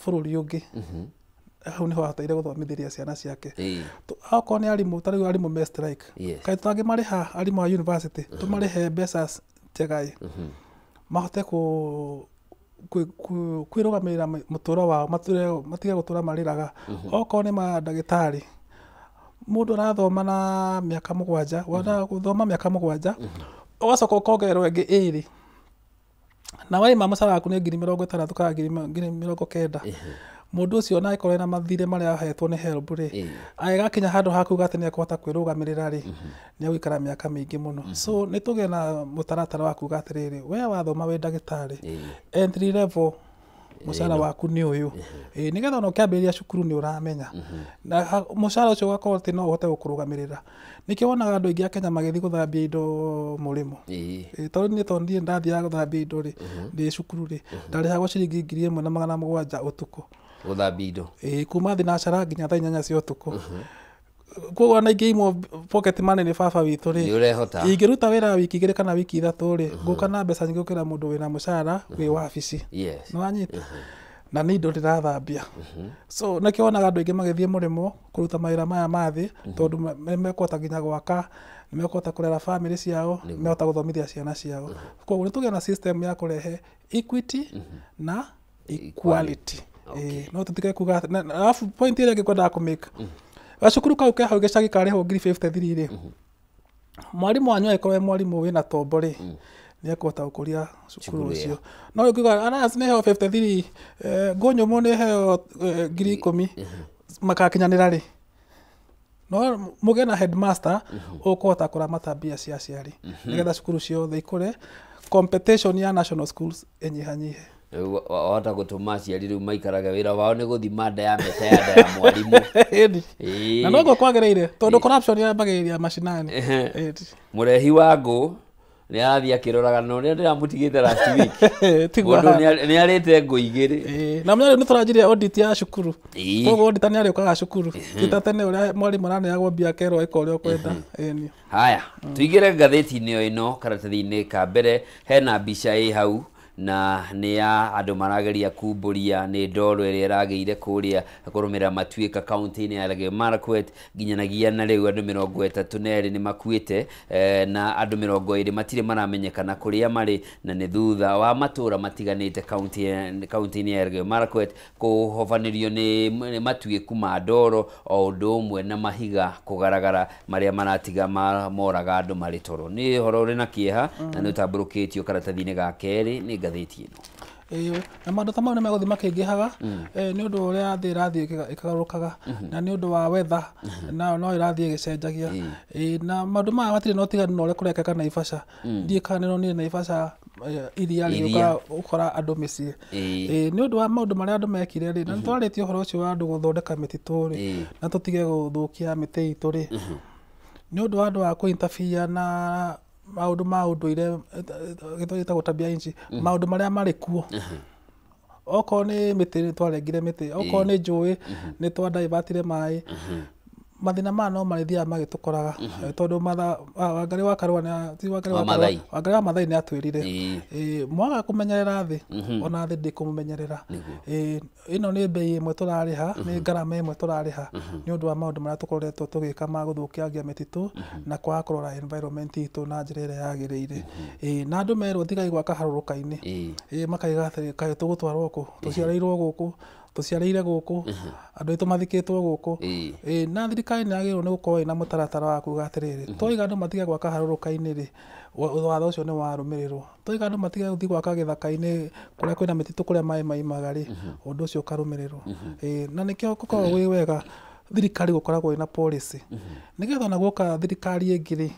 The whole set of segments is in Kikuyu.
bũrũri ũngĩ hau nĩho ahoteire gũthomithĩria ciana ciake. Okorwo nĩ arimũ, ta rĩu arimũ me strike, kaĩ tũtangĩmarĩha arimũ a university, tũmarĩhe mbeca njega ĩ, mahote kwĩrũgamĩrĩra mũtũro wao, matige gũtũra marĩraga. Okorwo nĩ mandagĩtarĩ, mũndũ arathoma na mĩaka 7, wona gũthoma mĩaka 7 ũgacoka ũkongererwo ĩngĩ 2, na waima mũcara waku nĩ 60,000 kana 90,000. Mũndũ ũcio ona angĩkorwo ena mathirĩ marĩa ahetwo nĩ HELB rĩ, agĩgakinya handũ ha kuga atĩ nĩekũhota kwĩrũgamĩrĩra rĩ, nĩegũikara mĩaka mĩingĩ mũno. So nĩ tũgĩe na mũtaratara wa kuga atĩrĩrĩ, we wathoma wĩ ndagĩtarĩ, entry level mũcara waku nĩ ũyũ, nĩgetha ona ũkĩambĩrĩria cukuru nĩ ũramenya, na mũcara ũcio ũgakorwo atĩ no ũhote gũkũrũgamĩrĩra. Nĩkĩo wonaga andũ aingĩ a Kenya magĩthiĩ gũthambia indo mũrĩmo. Tondũ niĩ tondũ niĩ ndathiaga gũthambia indo rĩ, ndĩ cukuru rĩ, ndarĩhagwo ciringi 1,700 ũtukũ gũthambia indo, kuma thinacara nginya thaa 8 cia ũtukũ. Koguo ona ingĩimwo pocket money nĩ baba witũ rĩ, ingĩruta wĩra wiki 2 kana wiki 3 rĩ, ngũka na mbeca nyingĩ gũkĩra mũndũ wĩna mũcara wĩ wabici. Nĩwanyita? Na nĩ indo ndĩrathambia. So nĩkĩo wonaga andũ aingĩ magĩthiĩ mũrĩmo kũruta mawĩra maya ma thĩ, tondũ nĩmekũhota nginya gwaka, nĩmekũhota kũrera bamĩrĩ ciao, nĩmekũhota gũthomithia ciana ciao. Koguo nĩtũgĩe na system ya kũrehe equity na equality. No tũtige kuga, alafu point ĩrĩa ĩngĩ ngwendaga kũ-make, gacukuru kau ke hau gĩcagi karĩhwo 53,000 rĩ, mwarimũ wanyu angĩkorwo e mwarimũ wĩna tombo rĩ, nĩekũhota gũkũria cukuru ũcio. No rĩu ngiuga Alliance nĩheo 53, Ngũnyũmũ nĩheo 10,000, makakinyanĩra rĩ? No mũgĩe na headmaster ũkũhota kũramata mbia cia aciari, nĩgetha cukuru ciothe ikũre, competition ya national schools ĩnyihanyihe. Wahota gũtũma aciari rĩu maikarage wĩra wao nĩ gũthima nda ya meta ya nda ya mwarimũ. Na noguo kwagĩrĩire, tondũ corruption yambagĩrĩria macinani. Mũrehi wa ngũ nĩ arathiĩ akĩroraga na ũrĩa ndĩramũtigĩte last week. Mũndũ nĩ arĩte ngũ 2. Na mũnya rĩu nĩ tũranjirie audit ya cukuru. Koguo auditor nĩ arĩũkaga cukuru. Ti ta tene ũrĩa mwarimũ araneagwo mbia akerwo ĩka ũrĩa ũkwenda. Haya, tũingĩre ngathĩti-inĩ o ĩno karatathi-inĩ ka mbere hena mbica ĩ hau na nĩ ya andũ marageria kumbũria nĩ ndoro ĩrĩa ĩragĩire kũrĩa kũrũmĩrĩra matuĩka kaunti-inĩ ya Elgeyo Marakwet. Nginyanagia na rĩu andũ 32 nĩ makuĩte, na andũ 20 matirĩ maramenyekana kũrĩa marĩ, na nĩ thutha wa matũra matiganĩte kaunti-inĩ ya Elgeyo Marakwet kũhobanĩrio nĩ matuĩku ma ndoro o ũndũ ũmwe na mahiga kũgaragara marĩa maratiga moraga andũ marĩ toro. Nĩ ũhoro ũrĩ na kĩeha na nĩ ũtambũrũkĩtio karatathi-inĩ ga kerĩ nĩ ngathĩti ĩno. Na maũndũ ta mau nĩ megũthiĩ makĩingĩhaga, nĩ ũndũ ũrĩa thĩ ĩrathiĩ ĩkagarũrũkaga, na nĩ ũndũ wa weather na no ĩrathiĩ ĩgĩcenjagia. Na maũndũ maya matirĩ na ũtiganu na ũrĩa kũrekeka Naivasha. Ndiũĩ kana nĩũronire Naivasha iria rĩgĩũka gũkora andũ mĩciĩ. Nĩ ũndũ wa maũndũ marĩa andũ mekire rĩ, na nĩtwarĩtie ũhoro ũcio wa andũ gũthondeka mĩtitũ rĩ, na tũtige gũthũkia mĩtĩ itũ rĩ, nĩ ũndũ wa andũ a kũ-interfere na maũndũ ma ũndũire, gĩtagwo tabia nchi, maũndũ marĩa marĩ kuo. Okorwo nĩ mĩtĩ nĩ twarengire mĩtĩ, okorwo nĩ njũĩ nĩ twa-divertire maĩ. Mathĩna maya no marĩthiaga magĩtũkoraga, tondũ Wangarĩ wa Karũa nĩ ti Wangarĩ wa Karũa, Wangarĩ wa Maathai nĩ atwĩrire, mwaga kũmenyerera thĩ, ona thĩ ndĩkũmũmenyerera. Ĩno nĩ mbei ĩmwe tũrarĩha, nĩ ngarama ĩmwe tũrarĩha nĩ ũndũ wa maũndũ marĩa tũkoretwo tũgĩka ma gũthũkangia mĩtitũ na kwaga kũrora environment itũ na njĩra ĩrĩa yagĩrĩire. Na andũ merwo tigai gwaka harũrũka-inĩ, makaiga atĩrĩ, kaĩ tũgũtwarwo kũ? Tũciarĩirwo gũkũ, tũciarĩire gũkũ, andũ aitũ mathikĩtwo gũkũ. Na thirikari nĩ yagĩrĩirwo nĩ gũkorwo ĩna mũtaratara wa kuga atĩrĩrĩ, twaiga andũ matige gwaka harũrũka-inĩ rĩ, watho ũcio nĩ warũmĩrĩrwo. Twaiga andũ matige gũthiĩ gwaka gĩthaka-inĩ kũrĩa kwĩna mĩtitũ kũrĩa maĩ maimaga rĩ, ũndũ ũcio ũkarũmĩrĩrwo. Na nĩkĩo gũkoragwo gwĩ wega thirikari gũkoragwo ĩna policy, nĩgetha ona guoka thirikari ĩngĩ rĩ,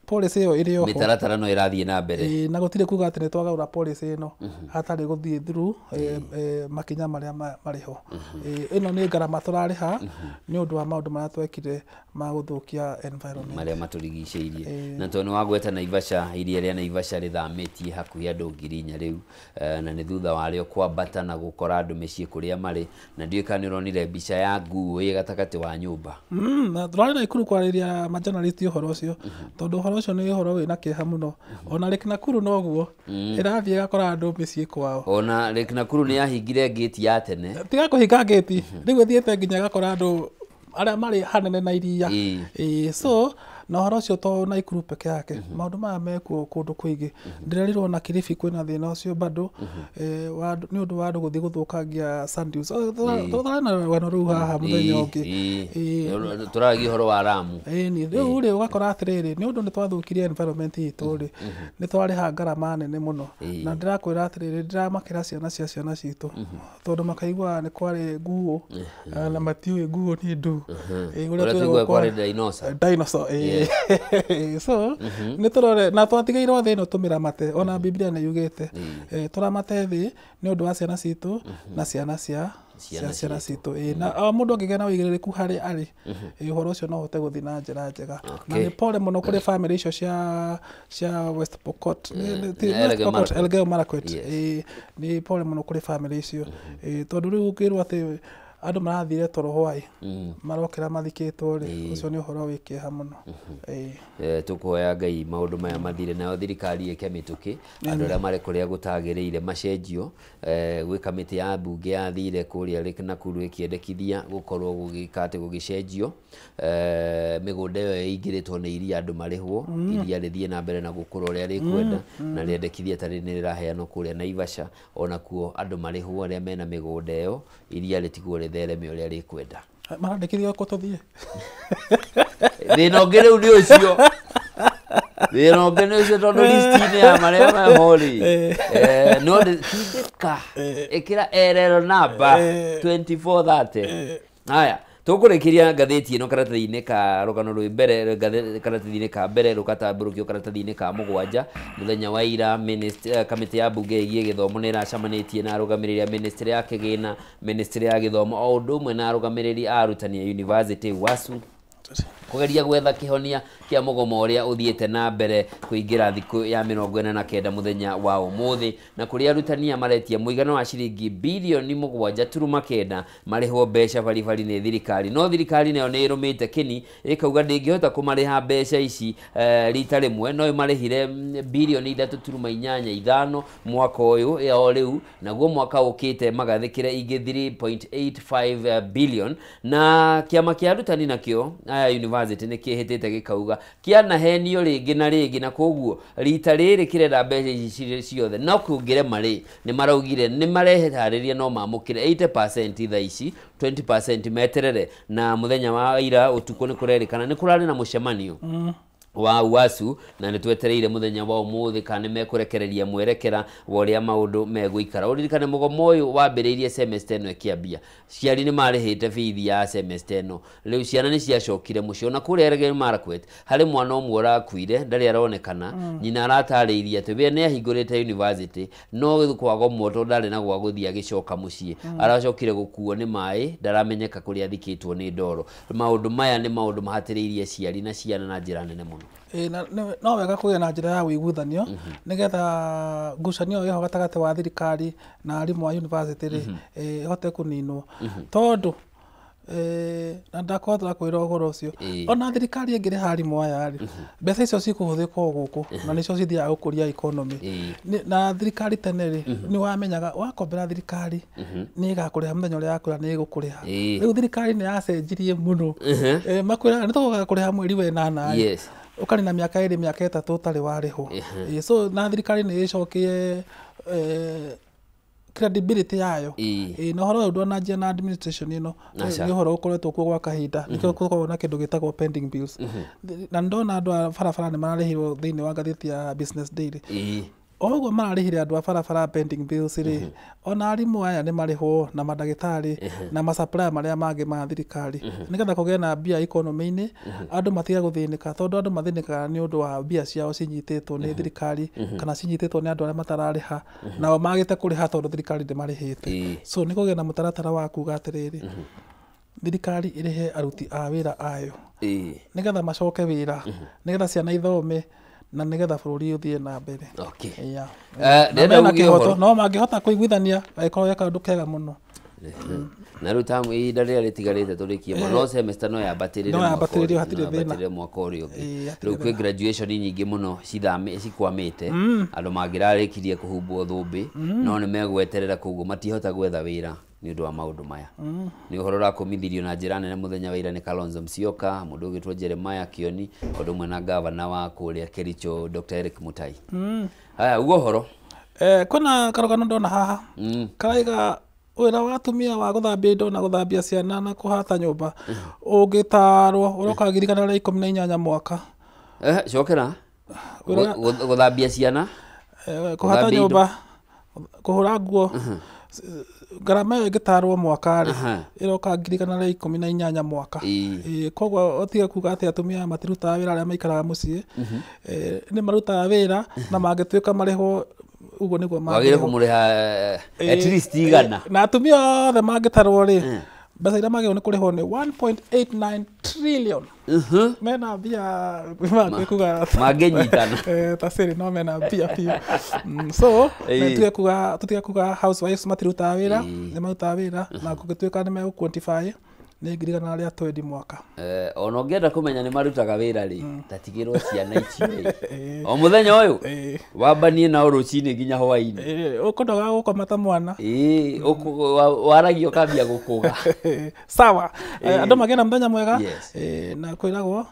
policy ĩyo ĩrĩ oho, mĩtaratara no ĩrathiĩ na mbere. Na gũtirĩ kuga atĩ nĩ twagarũra policy ĩno hatarĩ gũthiĩ through makinya marĩa marĩ ho. Ĩno nĩ ngarama tũrarĩha nĩ ũndũ wa maũndũ marĩa twekire ma gũthũkia environment marĩa matũrigicĩirie. Na tondũ nĩ wagweta Naivasha, iria rĩa Naivasha rĩthamĩtie hakuhĩ andũ 4,000 rĩu, na nĩ thutha warĩo kwambata na gũkora andũ mĩciĩ kũrĩa marĩ, na ndiũĩ kana nĩ ũronire mbica ya nguo ĩ gatagatĩ wa nyũmba. Na tũrarĩ Naikuru kwarĩria ma journalist ũhoro ũcio, tondũ ũhoro ũcio nĩ ũhoro wĩna kĩeha mũno. Ona Lake Nakuru noguo ĩrathiĩ ĩgakora andũ mĩciĩ kwao. Ona Lake Nakuru nĩ yahingire ngĩti ya tene. Tiga kũhinga ngĩti, rĩu ĩthiĩte nginya ĩgakora andũ arĩa marĩ hanene na iria. So na ũhoro ũcio to Nakuru peke yake, maũndũ maya mekuo kũndũ kũingĩ. Ndĩrerirwo na Kilifi kwĩna thĩna ũcio bado, nĩ ũndũ wa andũ gũthiĩ gũthũkangia sand dunes. Tũtwarane na rũgano rũu haha mũthenya ũngĩ. Tũraragia ũhoro wa Lamu. Ĩni rĩu rĩ ũgakora atĩrĩrĩ, nĩ ũndũ nĩ twathũkirie environment itũ rĩ, nĩ twarĩha ngarama nene mũno. Na ndĩrakwĩra atĩrĩrĩ, ndĩramakĩra ciana cia ciana citũ, tondũ makaiguaga nĩ kwarĩ nguo, na matiũĩ nguo nĩ ndũ. Ũrĩa tũiguaga kwarĩ dinosaur. Dinosaur. So nĩ tũrore na twatigĩirwo thĩ ĩno tũmĩramate, ona Biblia nĩ yugĩte tũramate thĩ nĩ ũndũ wa ciana citũ na ciana cia ciana citũ. Na o mũndũ angĩgĩa na ũigĩrĩrĩku harĩ arĩ, ũhoro ũcio no ũhote gũthiĩ na njĩra njega. Na nĩ pole mũno kũrĩ family icio cia West Pokot, Elgeyo Marakwet. Nĩ pole mũno kũrĩ family icio, tondũ rĩu ũngĩrwo atĩ andũ marathire toro hwaĩ marokĩra mathikĩtwo rĩ, ũcio nĩ ũhoro wĩ kĩeha mũno. Tũkũhoya Ngai maũndũ maya mathire, nayo thirikari ĩke mĩtũkĩ, andũ arĩa marĩ kũrĩa gũtagĩrĩire macenjio. Gwĩ kamĩtĩ ya mbunge yathire kũrĩa Lake Nakuru ĩkĩendekithia gũkorwo gũgĩka atĩ gũgĩcenjio mĩgũnda ĩyo ĩingĩrĩtwo nĩ iria, andũ marĩhwo, iria rĩthiĩ na mbere na gũkũra ũrĩa rĩkwenda, na rĩendekithia tarĩ nĩ rĩraheanwo kũrĩa Naivasha, onakuo andũ marĩhwo arĩa mena mĩgũnda ĩyo, iria rĩtigwo rĩthereme ũrĩa rĩkwenda. Marandĩkithia kũ tũthiĩ? Thĩna ũngĩ rĩu nĩ ũcio. Thĩna ũngĩ nĩ ũcio tondũ list-inĩ ya marĩa meho rĩ, no tindĩka ĩkĩra LL number 2430. Haya, tũkũrĩkĩria ngathĩti ĩno karatathi-inĩ ka rũgano rwĩ mbere, karatathi-inĩ ka mbere rũgatambũrũkio karatathi-inĩ ka mũgwanja. Mũthenya wa ira kamĩtĩ ya mbunge ĩgiĩ gĩthomo nĩ ĩracemanĩtie na arũgamĩrĩri a ministry ya kĩgĩna, ministry ya gĩthomo, o ũndũ ũmwe na arũgamĩrĩri a arutani a university WASU, kũgeria gwetha kĩhonia kĩa mũgomo ũrĩa ũthiĩte na mbere kũingĩra thikũ ya 49 mũthenya wa ũmũthĩ, na kũrĩa arutani maretia mũigana wa ciringi bilioni 7.9 marĩhwo mbeca baribari nĩ thirikari. No thirikari nayo nĩ ĩrũmĩte kĩni ĩkauga ndĩngĩhota kũmarĩha mbeca ici rita rĩmwe, no ĩmarĩhire bilioni 3.85 mwaka ũyũ o rĩu, naguo mwaka ũkĩte magathĩkĩre ingĩ 3.85 billion. Na kĩama kĩa arutani nakĩo aya university nĩ kĩhĩtĩte gĩkauga kĩanahenio rĩngĩ na rĩngĩ, na koguo rita rĩrĩ kĩrenda mbeca ici ciothe, no kũngĩrema rĩ nĩ maraugire nĩ mareharĩria no mamũkĩre 80% thaa ici, 20% meterere. Na mũthenya wa ira ũtukũ nĩ kũrerĩkana nĩ kũrarĩ na mũcemanio wa UASU, na nĩ twetereire mũthenya wa ũmũthĩ kana nĩ mekũrekereria mwerekera wa ũrĩa maũndũ megũikara. Ũririkane mũgomo ũyũ wambĩrĩirie semester ĩno ĩkĩambia, ciari nĩ marĩhĩte bithi ya semester ĩno, rĩu ciana nĩ ciacokire mũciĩ. Ona kũrĩa Elgeyo Marakwet harĩ mwana ũmwe ũrakuire ndarĩ aronekana, nyina aratarĩirie atĩ we nĩ ahingũrĩte university no kwagomwo tondũ ndarĩ na gwa gũthiĩ agĩcoka mũciĩ, aracokire gũkuo nĩ maĩ, ndaramenyeka kũrĩa athikĩtwo nĩ ndoro. Maũndũ maya nĩ maũndũ mahatĩrĩirie ciari na ciana na njĩra nene mũno. No wega kũgĩa na njĩra ya ũiguithanio nĩgetha ngucanio ĩho gatagatĩ wa thirikari na arimũ a university rĩ ĩhote kũninwo, tondũ na ndakorwo tũrakwĩra ũhoro ũcio, ona thirikari ĩngĩrĩha arimũ aya rĩ, mbeca icio cikũhũthĩka o gũkũ na nĩcio cithiaga gũkũria economy. Na thirikari tene rĩ nĩ wamenyaga wakombera thirikari nĩ ĩgakũrĩha mũthenya ũrĩa yakwĩra nĩ ĩgũkũrĩha. Rĩu thirikari nĩ yacenjirie mũno, makwĩraga nĩ tũgũkũrĩha mweri wa ĩnana rĩ, ũkarĩ na mĩaka ĩrĩ mĩaka ĩtatũ ũtarĩ warĩhwo. So na thirikari nĩ ĩcokie credibility yayo. Na ũhoro ũyũ ndwananjia na administration ĩno, nĩ ũhoro ũkoretwo kuo gwa kahinda, nĩkĩo gũkoragwo na kĩndũ gĩtagwo pending bills. Na ndona andũ a barabara nĩ mararĩhirwo thĩinĩ wa ngathĩti ya Business Daily. O ũguo mararĩhire andũ a barabara pending bills rĩ, ona arimũ aya nĩ marĩhwo na mandagĩtarĩ na masupplier marĩa mangĩ ma thirikari, nĩgetha kũgĩe na mbia economy-inĩ, andũ matige gũthĩnĩka, tondũ andũ mathĩnĩkaga nĩ ũndũ wa mbia ciao cinyitĩtwo nĩ thirikari kana cinyitĩtwo nĩ andũ arĩa matararĩha, nao magĩte kũrĩha tondũ thirikari ndĩmarĩhĩte. So nĩ kũgĩe na mũtaratara wa kuga atĩrĩrĩ, thirikari ĩrĩhe aruti a wĩra ayo nĩgetha macoke wĩra, nĩgetha ciana ithome, na nĩgetha bũrũri ũthiĩ na mbere. No mangĩhota kũiguithania angĩkorwo kaũndũ kega mũno. Na rĩu tamu ihinda rĩrĩa rĩtigarĩte tũrĩkie no semester no yambatĩrĩre No yambatĩrĩrio hatirĩ thĩna. yambatĩrĩre mwaka ũrĩa ũngĩ. Ĩĩ, hatirĩ Rĩu kwĩ graduation nyingĩ mũno cikwamĩte andũ mangĩrarĩkirie kũhumbwo thũmbĩ no nĩ megweterera koguo matihota gwetha wĩra nĩ ũndũ wa maũndũ maya. Nĩ ũhoro ũrakũmithirio na njĩra nene mũthenya wa ira nĩ Kalonzo Musyoka, mũndũ ũgĩtwo Jeremiah Kioni, ũndũ ũmwe na gavana wa kũrĩa Kericho Dr. Eric Mutai. Haya, ugo ũhoro. Kwĩna karũgano ndona haha karaiga wĩra wa atumia wa gũthambia indo na gũthambia ciana na kũhata nyũmba ũngĩtarwo ũroka 2018 mwaka. Cokera. Gũthambia ciana, kũhata nyũmba, kũhũra nguo, ngarama ĩyo ĩngĩtarwo mwaka rĩ ĩroka 2018 mwaka. Koguo ũtige kuga atĩ atumia matirutaga wĩra arĩa maikaraga mũciĩ, nĩ marutaga wĩra na mangĩtuĩka marĩhwo ũguo nĩguo wagĩrĩire kũmũrĩha at least igana. Na atumia othe mangĩtarwo rĩ mbeca iria magĩrĩirwo nĩ kũrĩhwo nĩ 1.89 trillion. Mena mbia mangĩkuga mangĩnyitana ta siri no mena mbia biũ. So tũtige kuga housewives matirutaga wĩra, nĩ marutaga wĩra na kũngĩtuĩka nĩ megũ quantify nĩ 2020 mwaka. Ona ũngĩenda kũmenya nĩ marutaga wĩra rĩ tatigĩrwo ciana icio rĩ o mũthenya ũyũ wambanie nao rũcinĩ nginya hwaĩ-inĩ. Ũkũnoga gũkoma ta mwana. Waragia ũkambia gũkũga. Sawa. Andũ magĩe na mũthenya mwega na kwĩragwo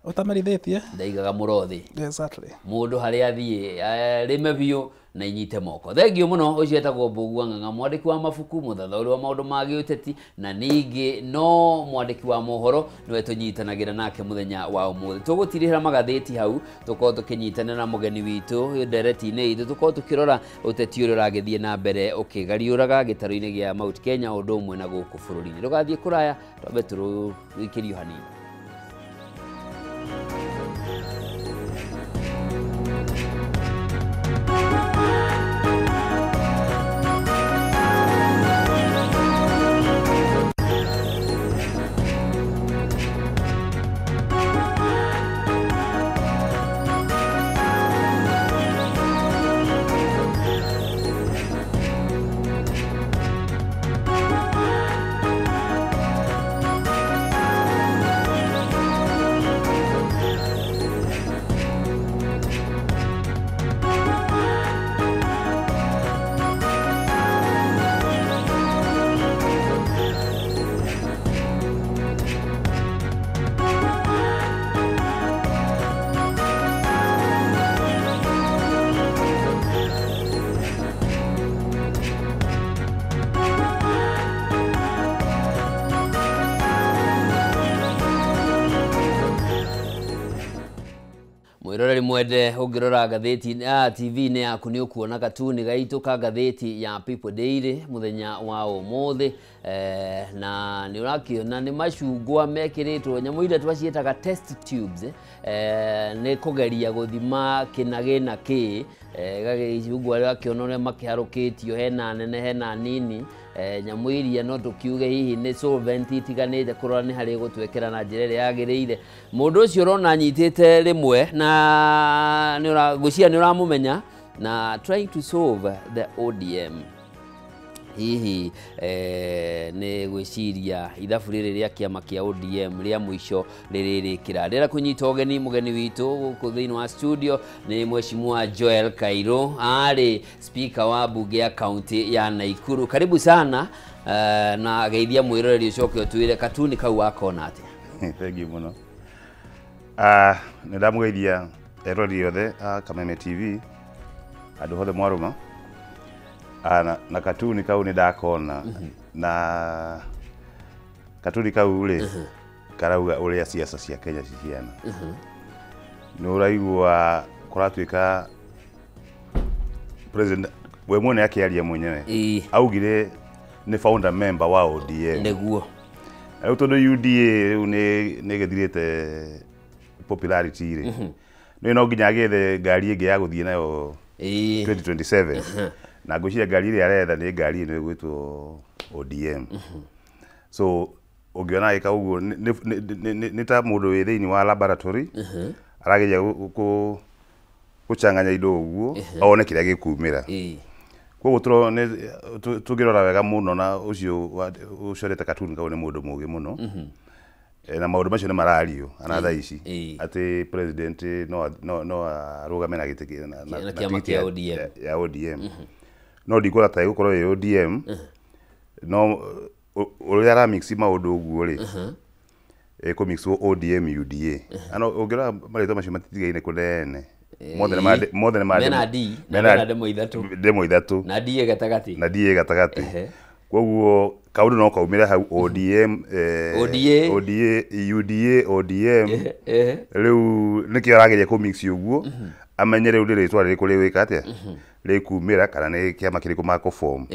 ũtamerithĩtie ndaigaga mũrothi. Exactly. Mũndũ harĩa athiĩ rĩme biũ na inyite moko. Thengiũ mũno ũcio etagwo Mbũgua Ng'ang'a, mwandĩki wa mabuku, mũthathaũri wa maũndũ ma gĩũteti na ningĩ no mwandĩki wa mohoro nĩwe tũnyitanagĩra nake mũthenya wa ũmũthĩ. Tũgũtirĩra magathĩti hau tũkorwo tũkĩnyitanĩra na mũgeni witũ ndereti-inĩ itũ, tũkorwo tũkĩrora ũteti ũrĩa ũragĩthiĩ na mbere ũkĩgariũraga gĩtarũ-inĩ gĩa Mount Kenya ũndũ ũmwe na gũkũ bũrũri-inĩ. Ndũgathiĩ kũraya, twambe tũrũikĩrio hanini. Mwiroreri mwende ũngĩrora ngathĩti TV-inĩ yaku nĩ ũkuona katuni gaitũ ka ngathĩti ya People Daily mũthenya wa ũmũthĩ, na nĩ ũrakĩona nĩ macungwa mekĩrĩtwo nyamũ iria twaciĩtaga test tubes, nĩ kũgeria gũthima kĩna gĩna kĩ, gagĩcungwa ũgakĩona ũrĩa makĩharũkĩtio, hena nene hena nini, nyamũ iria no tũkiuge hihi nĩ solvent itiganĩte kũrora nĩ harĩ gũtwekera na njĩra ĩrĩa yagĩrĩire. Mũndũ ũcio ũrona anyitĩte rĩmwe na ngwĩciria nĩ ũramũmenya na trying to solve the ODM. Hihi nĩ gwĩciria ithabu rĩrĩ rĩa kĩama kĩa ODM rĩa mũico rĩrĩrĩkĩra. Ndĩrenda kũnyita ũgeni mũgeni witũ gũkũ thĩinĩ wa studio nĩ Mheshimiwa Joel Kairũ, arĩ speaker wa bunge ya kaunti ya Naikuru. Karibu sana, na geithia mwĩroreri ũcoke ũtwĩre katuni kau wakona atĩa. Thank you mũno. Nĩ ndamũgeithia eroreri othe a Kameme TV, andũ othe mwarũma. Na katuni kau nĩ ndakona, na katuni kau rĩ karauga ũrĩa siasa cia Kenya ciciana. Nĩ ũraigua kũratuĩka president we mwene akĩaria mwenyewe augire nĩ founder member wa ODM. Nĩguo. Rĩu tondũ UDA rĩu nĩ ĩgĩthirĩte popularity rĩ, nĩ no nginya agĩethe ngari ĩngĩ ya gũthiĩ nayo 2027. Na ngwĩciria ngari ĩrĩa aretha nĩ ngari ĩno ĩgwĩtwo ODM. So ũngĩona agĩka ũguo nĩ ta mũndũ wĩ thĩinĩ wa laboratory arageria gũchanganya indo ũguo one kĩrĩa gĩkumĩra. Koguo tũngĩrora wega mũno na ũcio ũcorete cartoon kau nĩ mũndũ mũgĩ mũno. Na maũndũ macio nĩ marario ana thaa ici atĩ president no arũgame na gĩtĩ na kĩama kĩa ODM ya ODM. No ndikuona ta ĩgũkorwo ĩ ODM, no ũrĩa aramix maũndũ ũguo rĩ, ĩkũmix ODM UDA. Ano ũngĩrora marĩtwa macio matitigaine kũnene. Mothe nĩ ma mena D na mena demo ithatũ, demo ithatũ na D gatagatĩ, na D gatagatĩ. Koguo kaũndũ no kaumĩre hau ODM, ODA, ODA, UDA, ODM. Rĩu nĩkĩo arageria kũmix ũguo, amenye rĩu nĩ rĩtwa rĩrĩkũ rĩgwĩka atĩa, rĩkumĩra kana nĩ kĩama kĩrĩkũ makũform.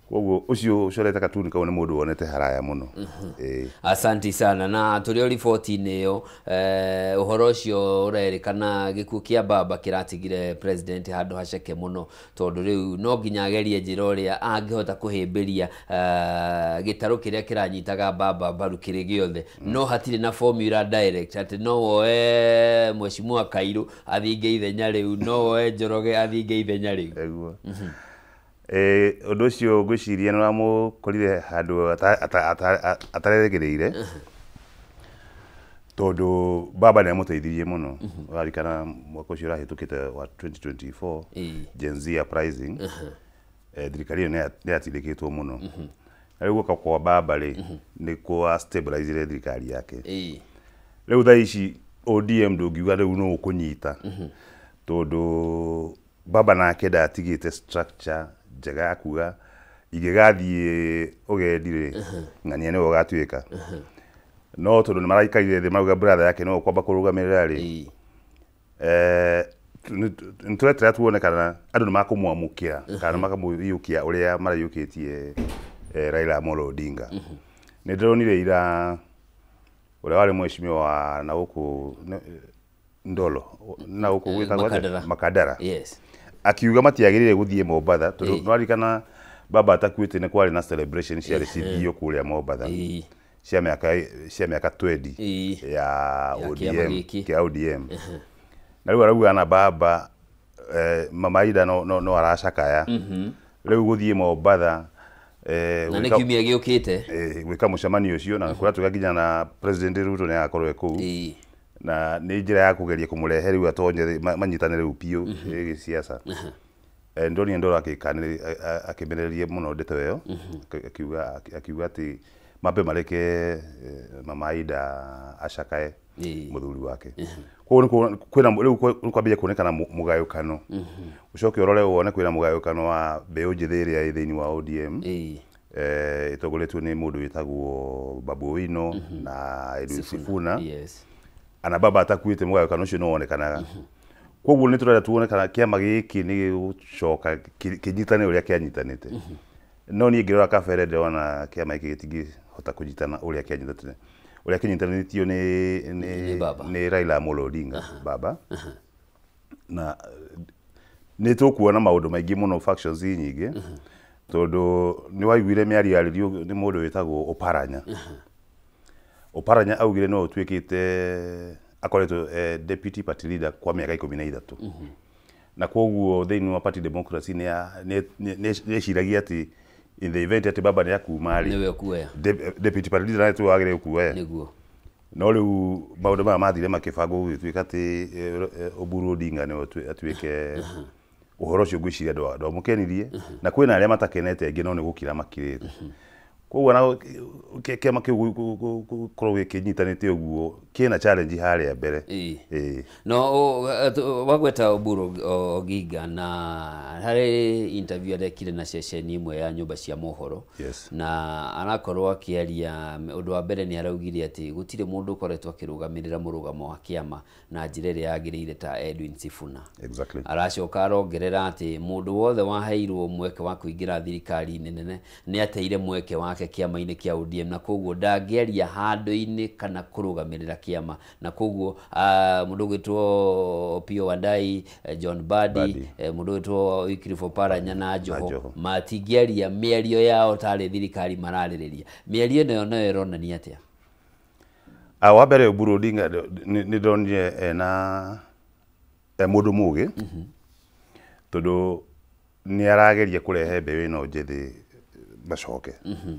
Koguo ũcio ũcorete cartoon kau nĩ mũndũ wonete haraya mũno. Asanti sana. Na tũrĩ o riboti-inĩ ĩyo, ũhoro ũcio ũrerĩkana gĩkuũ kĩa baba kĩratigire president handũ haceke mũno, tondũ rĩu no nginya agerie njĩra ũrĩa angĩhota kũhĩmbĩria gĩtarũ kĩrĩa kĩranyitaga baba mbaru kĩrĩ gĩothe. No hatirĩ na formula direct atĩ no woe Mheshimiwa Kairũ athinge ithenya rĩu, no woe Njoroge athinge ithenya rĩu. Ũguo. Ũndũ ũcio ngwĩciria nĩ ũramũkorire handũ atarerĩgĩrĩire, tondũ baba nĩ amũteithirie mũno. Ũrarikana mwaka ũcio ũrahĩtũkĩte wa 2024 Gen Z uprising, thirikari ĩyo nĩ yatindĩkĩtwo mũno. Na rĩu gũka kwa baba rĩ, nĩ kwa stabilize thirikari yake. Rĩu thaa ici ODM ndũngiuga rĩu nũ ũkũnyita, tondũ baba nake ndatigĩte structure njega ya kuga ingĩgathiĩ ũgendi rĩ, ng'ania nĩwe ũgatuĩka. No tondũ nĩ maraikarire thĩ marauga brother yake nĩwe ũkwamba kũrũgamĩrĩra rĩ, nĩ tũreterera tuone kana andũ nĩ makũmwamũkĩra kana nĩ makamũiyũkia ũrĩa maraiyũkĩtie Raila Amolo Odinga. Nĩ ndĩronire ira ũrĩa warĩ mheshimiwa wa na gũkũ Ndolo na gũkũ gwĩtagwo atĩa? Makadara. Yes. Akiuga matiagĩrĩire gũthiĩ Mombatha, tondũ nĩwarikana baba atakuĩte nĩ kwarĩ na celebration ciarĩ cithio kũrĩa Mombatha cia mĩaka 20 ya ODM, kĩa ODM. Na rĩu arauga na baba mama Ida no aracakaya rĩu gũthiĩ Mombatha, na nĩ kiumia gĩũkĩte gwĩka mũcemanio ũcio, na kũratuĩka nginya na President Ruto nĩ agakorwo e kũu, na nĩ njĩra ya kũgeria kũmũrehe rĩu atonye manyitane rĩu biũ gĩsiasa. Ndonire Ndolo akĩmenereria mũno ndeto ĩyo, akiuga atĩ mambe mareke mama Ida acakae mũthuri wake. Koguo kwĩna rĩu kwambia kuonekana mũgayũkano. Ũcoke ũrore wone kwĩna mũgayũkano wa mbeũ njĩthĩ ĩrĩa ĩ thĩinĩ wa ODM, ĩtongoretio nĩ mũndũ wĩtagwo Babu Owino na Edwin Sifuna. Ana baba atakuĩte mũgayũkano ũcio nĩ wonekanaga. Koguo nĩ tũrenda tuone kana kĩama gĩkĩ nĩ gĩgũcoka kĩnyitane ũrĩa kĩanyitanĩte. No niĩ ngĩrora kabere ndĩrona kĩama gĩkĩ gĩtingĩhota kũnyitana ũrĩa kĩanyitanĩte. Ũrĩa kĩnyitanĩtio nĩ Raila Amolo Odinga baba. Na nĩ tũkuona maũndũ maingĩ mũno, factions nyingĩ, tondũ nĩ waiguire mĩario yarĩrio nĩ mũndũ wĩtagwo Oparanya. Oparanya augire no ũtuĩkĩte akoretwo deputy party leader kwa mĩaka 13. Na koguo thĩinĩ wa party democracy nĩ eciragia atĩ in the event atĩ baba nĩ akuma rĩ, nĩwe ũkuoya deputy party leader nĩwe wagĩrĩire kuoya. Nĩguo. No rĩu maũndũ maya mathire makĩbangwo gũgĩtuĩka atĩ Oburu Odinga nĩwe atuĩke ũhoro ũcio ngwĩciria ndwamũkenirie, na kwĩna arĩa matakenete angĩ no nĩ gũkira makirĩte. Koguo na kĩama kĩu gũkorwo kĩnyitanĩte ũguo kĩna challenge harĩa mbere. No wagweta Oburu Oginga, na harĩ interview arekire na ceceni ĩmwe ya nyũmba cia mohoro, na arakorwo akĩaria. Ũndũ wa mbere nĩ araugire atĩ gũtirĩ mũndũ ũkoretwo akĩrũgamĩrĩra mũrũgamo wa kĩama na njĩra ĩrĩa yagĩrĩire ta Edwin Sifuna. Aracoka arongerera atĩ mũndũ wothe waheirwo mweke wa kũingĩra thirikari-inĩ nene nĩ ateire mweke wake kĩama-inĩ kĩa ODM, na koguo ndangĩaria handũ-inĩ kana kũrũgamĩrĩra kĩama, na koguo mũndũ ũgwĩtwo Opiyo Wandayi, John Mbadi, mũndũ ũgwĩtwo Wycliffe Oparanya na Joho matingĩaria mĩario yao tarĩ thirikari mararĩrĩria. Mĩario ĩno nayo ĩronania atĩa? Wa mbere Oburu Odinga nĩ ndonire ena mũndũ mũgĩ, tondũ Nĩ arageria kũrehe mbeũ ĩno njĩthĩ macoke.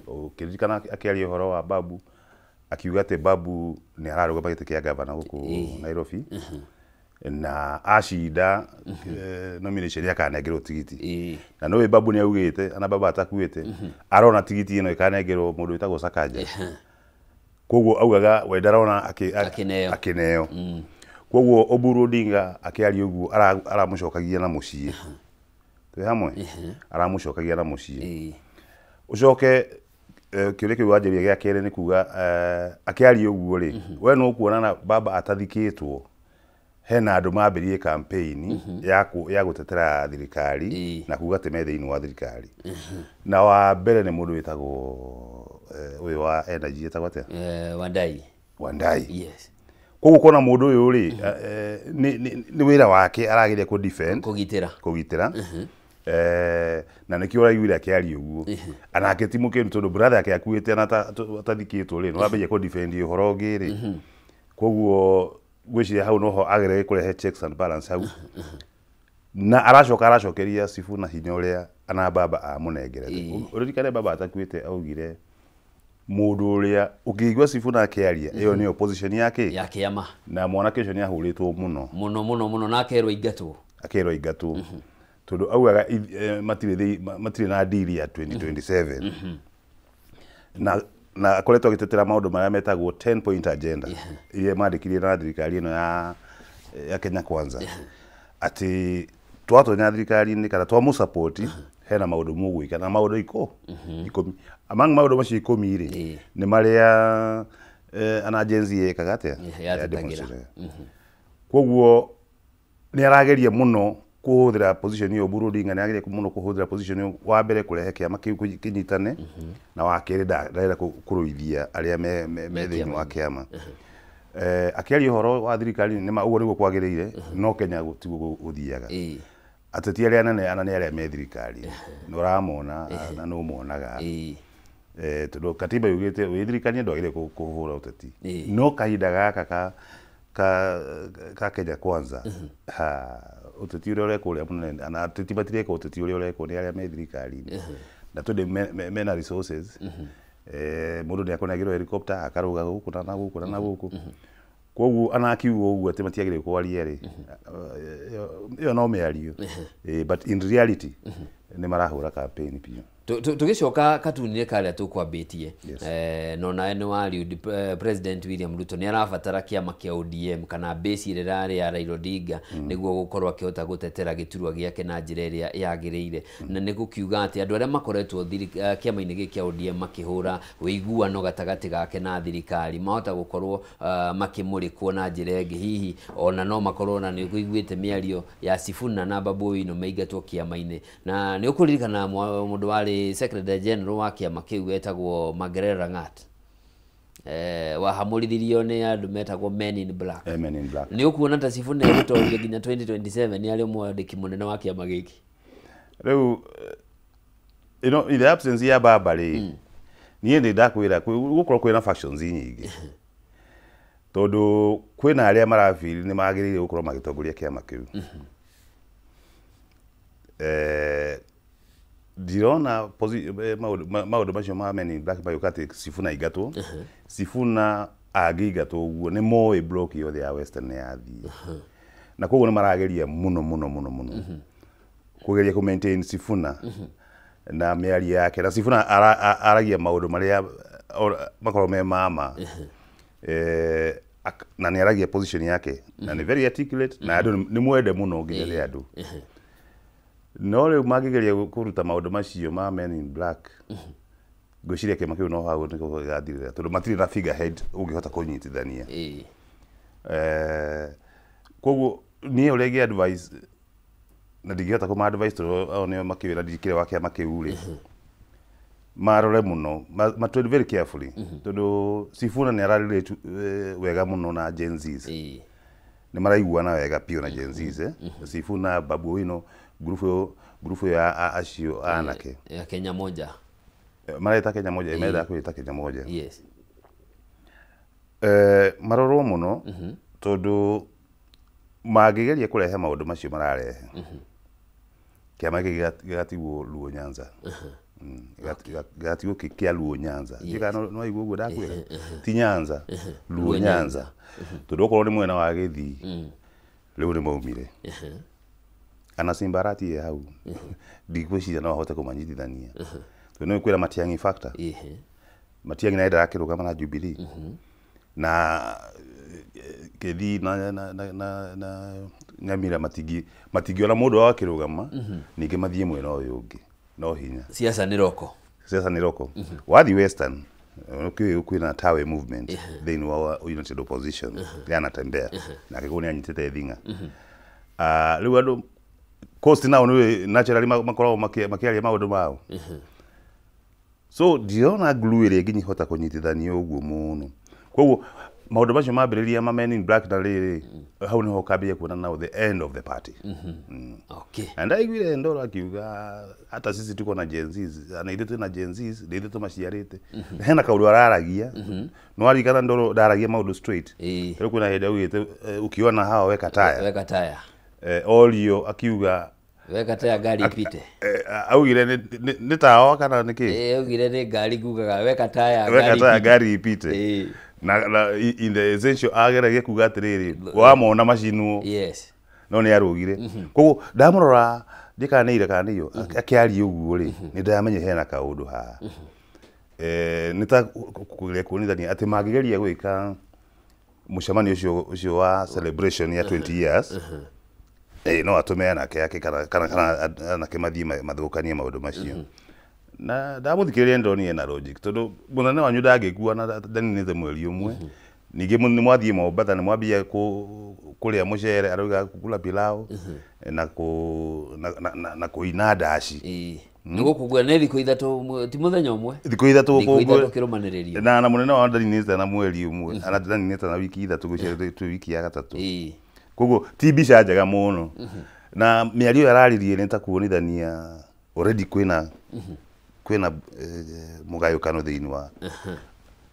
Ũkĩririkana akĩaria ũhoro wa Babu, akiuga atĩ Babu nĩ ararũgama gĩtĩ kĩa gavana gũkũ Nairobi, na acinda nomination akanengerwo tigiti. Na nĩũĩ Babu nĩ augĩte, ana baba atakuĩte, arona tigiti ĩno ĩkanengerwo mũndũ wĩtagwo Sakaja. Koguo augaga we ndarona akĩneo. Koguo Oburu Odinga akĩaria ũguo aramũcokagia na mũciĩ. Twĩ hamwe? Aramũcokagia na mũciĩ. Ũcoke kĩũria kĩu wanjĩria gĩa kerĩ nĩ kuga akĩaria ũguo rĩ, we no kuona na baba atathikĩtwo hena andũ mambĩrĩrie campaign ya gũtetera thirikari na kuga atĩ me thĩinĩ wa thirikari. Na wa mbere nĩ mũndũ wĩtagwo ũyũ wa energy etagwo atĩa? Wandai. Wandai. Yes. Koguo kuona mũndũ ũyũ rĩ, nĩ wĩra wake arageria kũ defend, kũgitĩra. Na nĩkĩo ũraiguire akĩaria ũguo. Anake ti mũkenu tondũ brother yake akuĩte na atathikĩtwo rĩ, nĩwambagia kũ defend ũhoro ũngĩ rĩ. Koguo ngwĩciria hau noho agereire kũrehe checks and balance hau. Na aracoka aracokeria Sifuna hinya ũrĩa ana baba amũnengerete. Ũririkane baba atakuĩte augire mũndũ ũrĩa ũkĩigua Sifuna akĩaria ĩyo nĩyo position yake ya kĩama. Na mwanake ũcio nĩahũrĩtwo mũno mũno mũno mũno na akerwo ingatwo. Akerwo ingatwo. Tondũ augaga matirĩ na deal ya 2027. Na akoretwo agĩtetera maũndũ marĩa metagwo 10 point agenda iria mandĩkirie na thirikari ĩno ya Kenya Kwanza. Atĩ twatonya thirikari-inĩ kana twamũsupport hena maũndũ mũgwĩka na maũndũ ikũmi. Among maũndũ macio ikũmi rĩ, nĩ marĩa ana Gen Z ĩkaga atĩa? Ya. Koguo nĩ arageria mũno kũhũthĩra position ĩyo. Oburu Odinga nĩ arageria mũno kũhũthĩra position ĩyo, wa mbere kũrehe kĩama kĩu kĩnyitane, na wa kerĩ ndarenda kũrũithia arĩa me thĩinĩ wa kĩama. Akĩaria ũhoro wa thirikari nĩ ũguo nĩguo kwagĩrĩire, no Kenya tiguo gũthiaga. Ateti arĩa anene ana nĩ arĩa me thirikari, nĩ ũramona na nĩ ũmonaga. Tondũ katiba yugĩte wĩ thirikari ndwagĩrĩire kũhũra ũteti. No kahinda gaka ka Kenya Kwanza, ũteti ũrĩa ũrekwo ũrĩa mũnene, na ateti matireka ũteti ũrĩa ũrekwo nĩ arĩa me thirikari-inĩ. Na tondũ mena resources, mũndũ nĩ akonagĩrwo helicopter akarũga gũkũ na gũkũ na gũkũ. Koguo ana akiuga ũguo atĩ matiagĩrĩire kwaria rĩ, ĩyo no mĩario. But in reality nĩ marahũra campaign biũ. Tũgĩcoka katuni-inĩ karĩa tũkwambĩtie, no nawe nĩ wariũ President William Ruto nĩ arabatara kĩama kĩa ODM kana base ĩrĩa ĩrarĩ ya Raila Odinga nĩguo gũkorwo akĩhota gũtetera gĩturwa gĩake na njĩra ĩrĩa yagĩrĩire. Na nĩ gũkiuga atĩ andũ arĩa makoretwo kĩama-inĩ gĩkĩ kĩa ODM makĩhũra ũiguano gatagatĩ gake na thirikari mahota gũkorwo makĩmũrĩkwo na njĩra ĩngĩ, hihi ona no makorwo na nĩ ũiguĩte mĩario ya Sifuna na Babu Owino maingatwo kĩama-inĩ. Na nĩ ũkũririkana mũndũ warĩ Secretary General wa kĩama kĩu wetagwo Magerera Langat, wahamũrithirio nĩ andũ metagwo Men in Black. Men in Black. Nĩ ũkuona ta Sifuna egũtoria nginya 2027 nĩ arĩ mwandĩki mũnene wa kĩama gĩkĩ? Rĩu in the absence ya baba rĩ, niĩ nĩ ndakwĩra gũkorwo kwĩna factions nyingĩ, tondũ kwĩna arĩa marabiri nĩ magĩrĩire gũkorwo magĩtongoria kĩama kĩu. Ndirona maũndũ macio ma Men in Black magĩũka atĩ Sifuna aingatwo. Sifuna angĩingatwo ũguo nĩ moĩ block yothe ya Western nĩ yathiĩ. Na koguo nĩ marageria mũno mũno mũno mũno kũgeria kũ maintain Sifuna na mĩario yake. Na Sifuna aragia maũndũ marĩa makorwo me mama, na nĩ aragia position yake na nĩ very articulate, na andũ nĩ mwende mũno nginya nĩ andũ. No rĩu mangĩgeria kũruta maũndũ macio ma Men in Black, ngwĩciria kĩama kĩu no hau nĩko gĩgathirĩra, tondũ matirĩ na figurehead ũngĩhota kũnyitithania. Koguo niĩ ũrĩa ingĩ advice, na ndingĩhota kũma advice tondũ ao nĩo makĩwĩra ndikĩrĩ wa kĩama kĩu rĩ, marore mũno, ma tread very carefully, tondũ Sifuna nĩ ararelate wega mũno na Gen Zs. Nĩ maraiguana wega biũ na Gen Zs. Sifuna, Babu Owino, grupu ya acio anake ya Kenya Moja. Mareta Kenya Moja, menda kwĩta Kenya Moja. Yes. Marorwo mũno, tondũ mangĩgeria kũrehe maũndũ macio mararehe, Kĩama gĩkĩ gĩgatigwo Luo Nyanza. Gĩgatigwo kĩ kĩa Luo Nyanza. Ndiũĩ kana no waigua ũguo ndakwĩra, ti Nyanza, Luo Nyanza, tondũ okorwo nĩ mwena wa Gĩthii rĩu nĩ maumire ana Simba Arati hau, ndigwĩciria no ahote kũmanyitithania, tondũ nĩ kwĩra Matiang'i factor. Matiang'i naye ndarakĩrũgama na Jubilee na Gĩthii na Nyamira matingĩona mũndũ wao akĩrũgama ningĩ mathiĩ mwena ũyũ ũngĩ no hinya. Siasa nĩ roko. Siasa nĩ roko. Wathiĩ Western kwĩna Tawe movement thĩinĩ wa United Opposition yanatembea nake kũu nĩ anyitĩte thing'a. Rĩu andũ Coast nao nĩ naturally makoragwo makĩaria maũndũ mao, so ndirona glue ĩrĩa ĩngĩhota kũnyitithania ũguo mũno. Koguo maũndũ macio mambĩrĩria ma Men in Black na rĩrĩ hau nĩho ũkambĩrĩria kuona now the end of the party. Na ndaiguire Ndoro akiuga hata sisi tuko na Gen Zs, na ithuĩ twĩna Gen Zs, na ithuĩ tũmaciarĩte. Hena kaũndũ araragia, no aririkana Ndoro ndaragia maũndũ straight. Rĩu kwĩna hĩndĩ augĩte, "Ukiona hawa weka taya." Weka taya. Orio akiuga Weka taya ngari ipite. Augire nĩ tawa kana nĩ kĩ? Augire nĩ ngari ngugaga weka taya. Weka taya ngari ipite. Na in the essential ageragia kuga atĩrĩrĩ, wamona macinwo. No nĩ arũgire. Koguo ndamũrora ndiĩ kana nĩ ira kana nĩ iyo akĩaria ũguo rĩ, nĩ ndamenye hena kaũndũ haha. Nĩ ta kũgeria kuonithania atĩ mangĩgeria gwĩka mũcemanio ũcio wa celebration ya 20 years, no atũme anake ake kana anake mathiĩ mathũkanie maũndũ macio. Na ndamũthikĩrĩria ndonire ena logic, tondũ mũnene wanyu ndangĩkua na ndaninĩte mweri ũmwe. Ningĩ nĩ mwathiĩ Mombatha nĩ mwambia kũrĩa mũcere, arauga kukula pilau na kũ na, na, na, na kũina ndaci. Nĩ gũkũngũĩra nĩ thikũ 3, ti mũthenya ũmwe. Thikũ 3. Thikũ 3 gũkũngũĩra. Kĩrũmanĩrĩrio. Na mũnene wao ndaninĩte na mweri ũmwe, ana ndaninĩte na wiki 3, gwĩciria twĩ wiki ya gatatũ. Koguo ti mbica njega mũno, na mĩario ĩyo araririe nĩ ta kuonithania already kwĩna mũgayũkano thĩinĩ wa,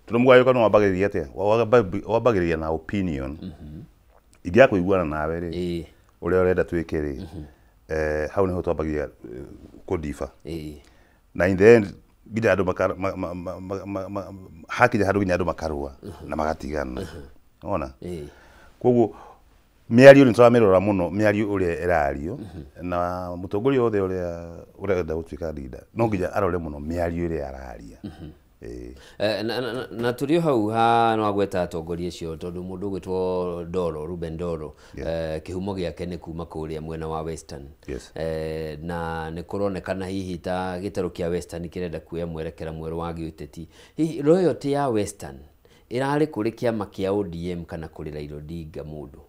tondũ mũgayũkano wambagĩrĩria atĩa? Wambagĩrĩria na opinion. Ingĩaga kũiguana nawe rĩ, ũrĩa ũrenda twĩke rĩ, hau nĩho twambagĩrĩria kũdifa. Na in the end nginya andũ hakinya handũ nginya andũ makarũa na magatigana ona. Koguo mĩario nĩ tũramĩrora mũno, mĩario ũrĩa ĩrario na mũtongoria wothe ũrĩa ũrenda gũtuĩka leader no nginya arore mũno mĩario ĩrĩa araria. Na tũrĩ o hau ha no agweta atongoria acio, tondũ mũndũ ũgwĩtwo Ndoro, Ruben Ndoro, kĩhumo gĩake nĩ kuma kũrĩa mwena wa Western. Na nĩ kũronekana hihi ta gĩtarũ kĩa Western kĩrenda kuoya mwerekera mwerũ wa gĩũteti. Hihi loyalty ya Western ĩrarĩ kũrĩ kĩama kĩa ODM kana kũrĩ Raila Odinga mũndũ?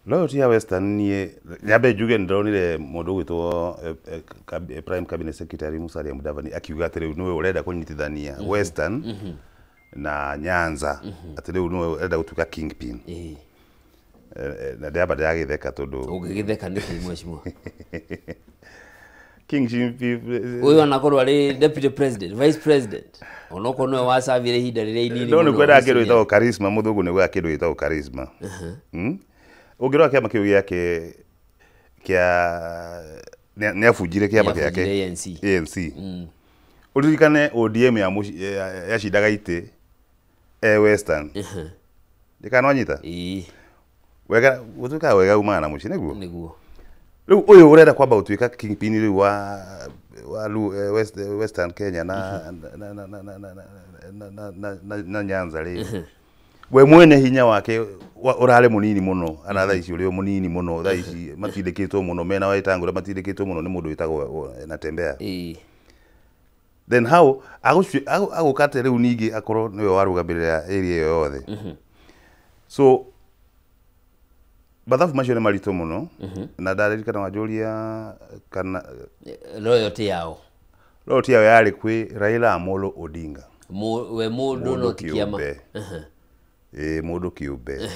Loyalty ya Western, niĩ nyambe njuge nĩ ndonire mũndũ ũgwĩtwo Prime Cabinet Secretary Musalia Mudavadi akiuga atĩ rĩu nĩwe ũrenda kũnyitithania Western na Nyanza, atĩ rĩu nĩwe ũrenda gũtuĩka kingpin. Na ndĩramba ndĩragĩtheka tondũ Ũngĩgĩtheka nĩkĩ, mheshimiwa? Kingpin Ũyũ anakorwo arĩ deputy president, vice president, onokorwo nĩwe wacabire ihinda rĩrĩa inini no nĩ mũno kwenda kĩndũ gĩcigo-inĩ. gĩtagwo charisma. Mũthũngũ nĩ gwega kĩndũ gĩtagwo charisma. Ũngĩrora kĩama kĩu gĩake kĩa nĩ abunjire kĩama gĩake. Nĩabunjire ANC. ANC. Ũririkane ODM ya yacindaga itĩ e Western, ndikana wanyita. Wega gũtuĩkaga wega umaga na mũciĩ nĩguo. Nĩguo. Rĩu ũyũ ũrenda kwamba gũtuĩka kingpin rĩu wa Western Kenya na Nyanza rĩ, we mwene hinya wake ũrarĩ mũnini mũno, ana thaa ici ũrĩ o mũnini mũno. Thaa ici matindĩkĩtwo mũno mena Wetangũra, matindĩkĩtwo mũno nĩ mũndũ wĩtagwo Natembeya. Then how agũka atĩ rĩu ningĩ akorwo nĩwe warũgamĩrĩra area ĩyo yothe? So mathabu macio nĩ maritũ mũno, na ndaririkana wanjũria kana Loyalty yao. Loyalty yao yarĩ kwĩ Raila Amolo Odinga. We mũndũ, no ti kĩama. Kĩũmbe. Ĩĩ, mũndũ kĩũmbe,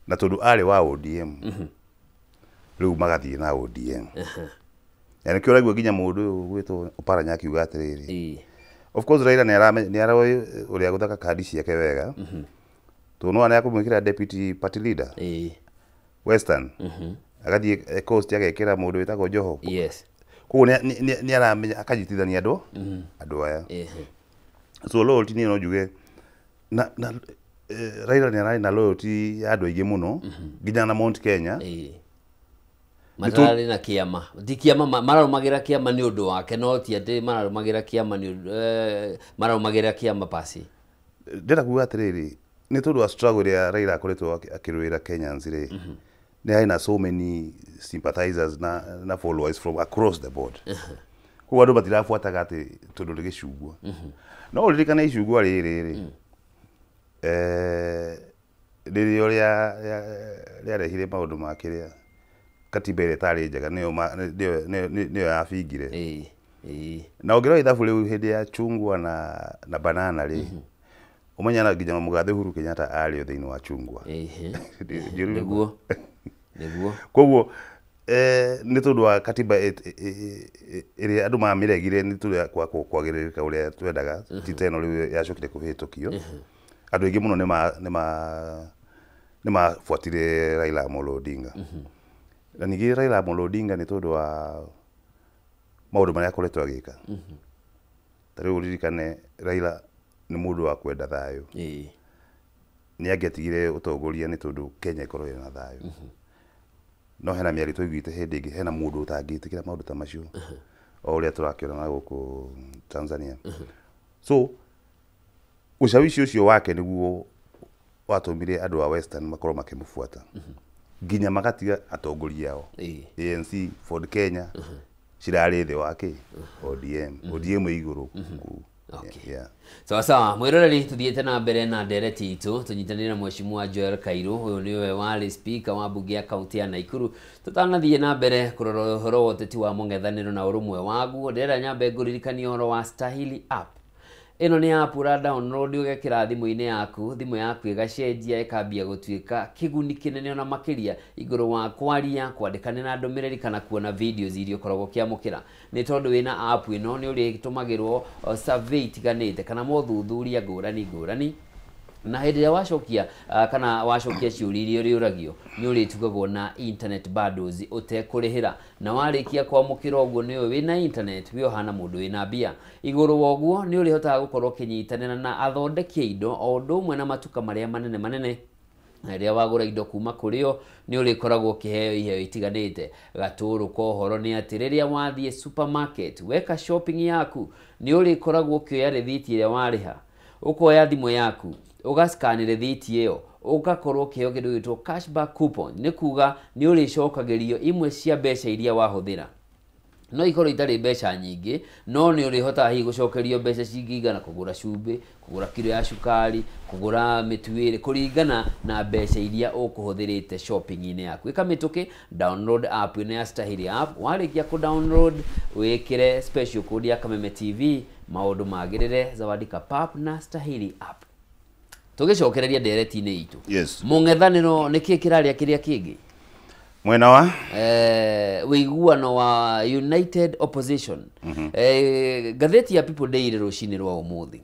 na tondũ arĩ wa ODM rĩu magathiĩ na ODM, na nĩkĩo ũraigua nginya mũndũ ũyũ gwĩtwo Oparanya akiuga atĩrĩrĩ, of course Raila nĩ aroĩ ũrĩa gũthaka kandi ciake wega, tondũ no nĩ akũmwĩkĩra deputy party leader Western. Agathiĩ Coast agekĩra mũndũ wĩtagwo Joho. Yes. Koguo nĩ aramenya akanyitithania andũ aya. So loyalty niĩ no njuge na Raila nĩ ararĩ na loyalty ya andũ aingĩ mũno nginya na Mount Kenya. Matararĩ na kĩama, ti kĩama, mararũmagĩra kĩama nĩ ũndũ wake, no ti atĩ mararũmagĩra kĩama nĩ ũndũ, mararũmagĩra kĩama pasi. Ndĩrenda kuga atĩrĩrĩ, nĩ tondũ wa struggle ĩrĩa Raila akoretwo akĩrũĩra Kenyans rĩ, nĩ harĩ na so many sympathizers na followers from across the board. Koguo andũ matirabuataga atĩ tondũ nĩ gĩcungwa. No ũririkane icungwa rĩrĩ rĩ, rĩrĩa rĩarehire maũndũ ma kĩrĩa katiba ĩrĩa ĩtarĩ njega nĩyo yabingire. Na ũngĩrora ithabu rĩu hĩndĩ ya chungwa na banana rĩ, ũmenya na nginya mũgathe Uhuru Kenyatta arĩ o thĩinĩ wa chungwa. Nĩguo. Nĩguo. Koguo nĩ tondũ wa katiba ĩrĩa andũ mamĩregire nĩ tondũ wa kwagĩrĩrĩka ũrĩa twendaga, ti ta ĩno rĩu yacokire kũhĩtũkio. Andũ aingĩ mũno nĩ mabuatire Raila Amolo Odinga. Na ningĩ Raila Amolo Odinga nĩ tondũ wa maũndũ marĩa akoretwo agĩka. Ta rĩu ũririkane Raila nĩ mũndũ wa kwenda thayũ. Nĩ angĩatigire ũtongoria nĩ tondũ Kenya ĩkorwo ĩna thayũ. No hena mĩario twaiguĩte hĩndĩ ĩngĩ, hena mũndũ ũtangĩtĩkĩra maũndũ ta macio, o ũrĩa tũrakĩona na gũkũ Tanzania. So ushawishi ũcio wake nĩguo watũmire andũ a Western makorwo makĩmũbuata nginya magatiga atongoria ao. ANC, Ford Kenya cirarĩ thĩ wa kĩ? ODM. ODM ĩ igũrũ kũu. Okay. Sawa sawa, mwiroreri tuthiĩte na mbere na ndereti itũ tũnyitanĩre na Mheshimiwa Joel Kairu, ũyũ nĩwe warĩ speaker wa mbunge ya kaunti ya Nakuru. Tũtanathiĩ na mbere kũrora ũhoro wa ũteti wa mũng'ethanĩro na ũrũmwe waguo, ndĩrenda nyambe ngũririkanie ũhoro wa Stahili app. Ĩno nĩ app ũra download ũgekĩra thimũ-inĩ yaku, thimũ yaku ĩgacenjia ĩkambia gũtuĩka kĩguni kĩnene ona makĩria igũrũ wa kwaria, kwandĩkanĩra ndũmĩrĩri kana kuona videos iria ũkoragwo ũkĩamũkĩra. Nĩ tondũ wĩna app ĩno nĩ ũrĩtũmagĩrwo survey itiganĩte kana mothuthuria ngũrani ngũrani, na hĩndĩ ĩrĩa wacokia kana wacokia ciũria iria ũrĩũragio nĩ ũrĩtugagwo na internet bundles ũtekũrĩhĩra, na warĩkia kwamũkĩra ũguo nĩwe wĩna internet wĩ ũhana mũndũ wĩna mbia. Igũrũ wa ũguo nĩ ũrĩhotaga gũkorwo ũkĩnyitanĩra na athondeki a indo o ũndũ ũmwe na matuka marĩa manene manene, na rĩrĩa wagũra indo kuma kũrĩ o nĩ ũrĩkoragwo ũkĩheo iheo itiganĩte. Gatũrũ ka ũhoro nĩ atĩ rĩrĩa wathiĩ supermarket weka shopping yaku nĩ ũrĩkoragwo ũkĩoya rĩthiti ĩrĩa warĩha, ũkoya thimũ yaku ũgascan rĩthiti ĩyo, ũgakorwo ũkĩheo kĩndũ gĩtwo cashback coupon, nĩ kuga nĩ ũrĩcokagĩrio imwe cia mbeca iria wahũthĩra. No ikorwo itarĩ mbeca nyingĩ, no nĩ ũrĩhotaga hihi gũcokerio mbeca cingĩigana kũgũra cumbĩ, kũgũra kiro ya cukari, kũgũra mĩtu ĩrĩ, kũringana na mbeca iria ũkũhũthĩrĩte shopping-inĩ yaku. Ĩka mĩtũkĩ, download app ĩno ya Stahili app. Warĩkia kũ-download wĩkĩre special code ya Kameme TV, maũndũ magĩrĩre. Zawadi Kapap na Stahili app. Tũgĩcokereria ndereti-inĩ itũ. Yes. Mũng'ethanĩro nĩ kĩĩ kĩrarĩa kĩrĩa kĩngĩ? Mwena wa ũiguano wa United Opposition. Ngathĩti ya People Daily rũcinĩ rwa ũmũthĩ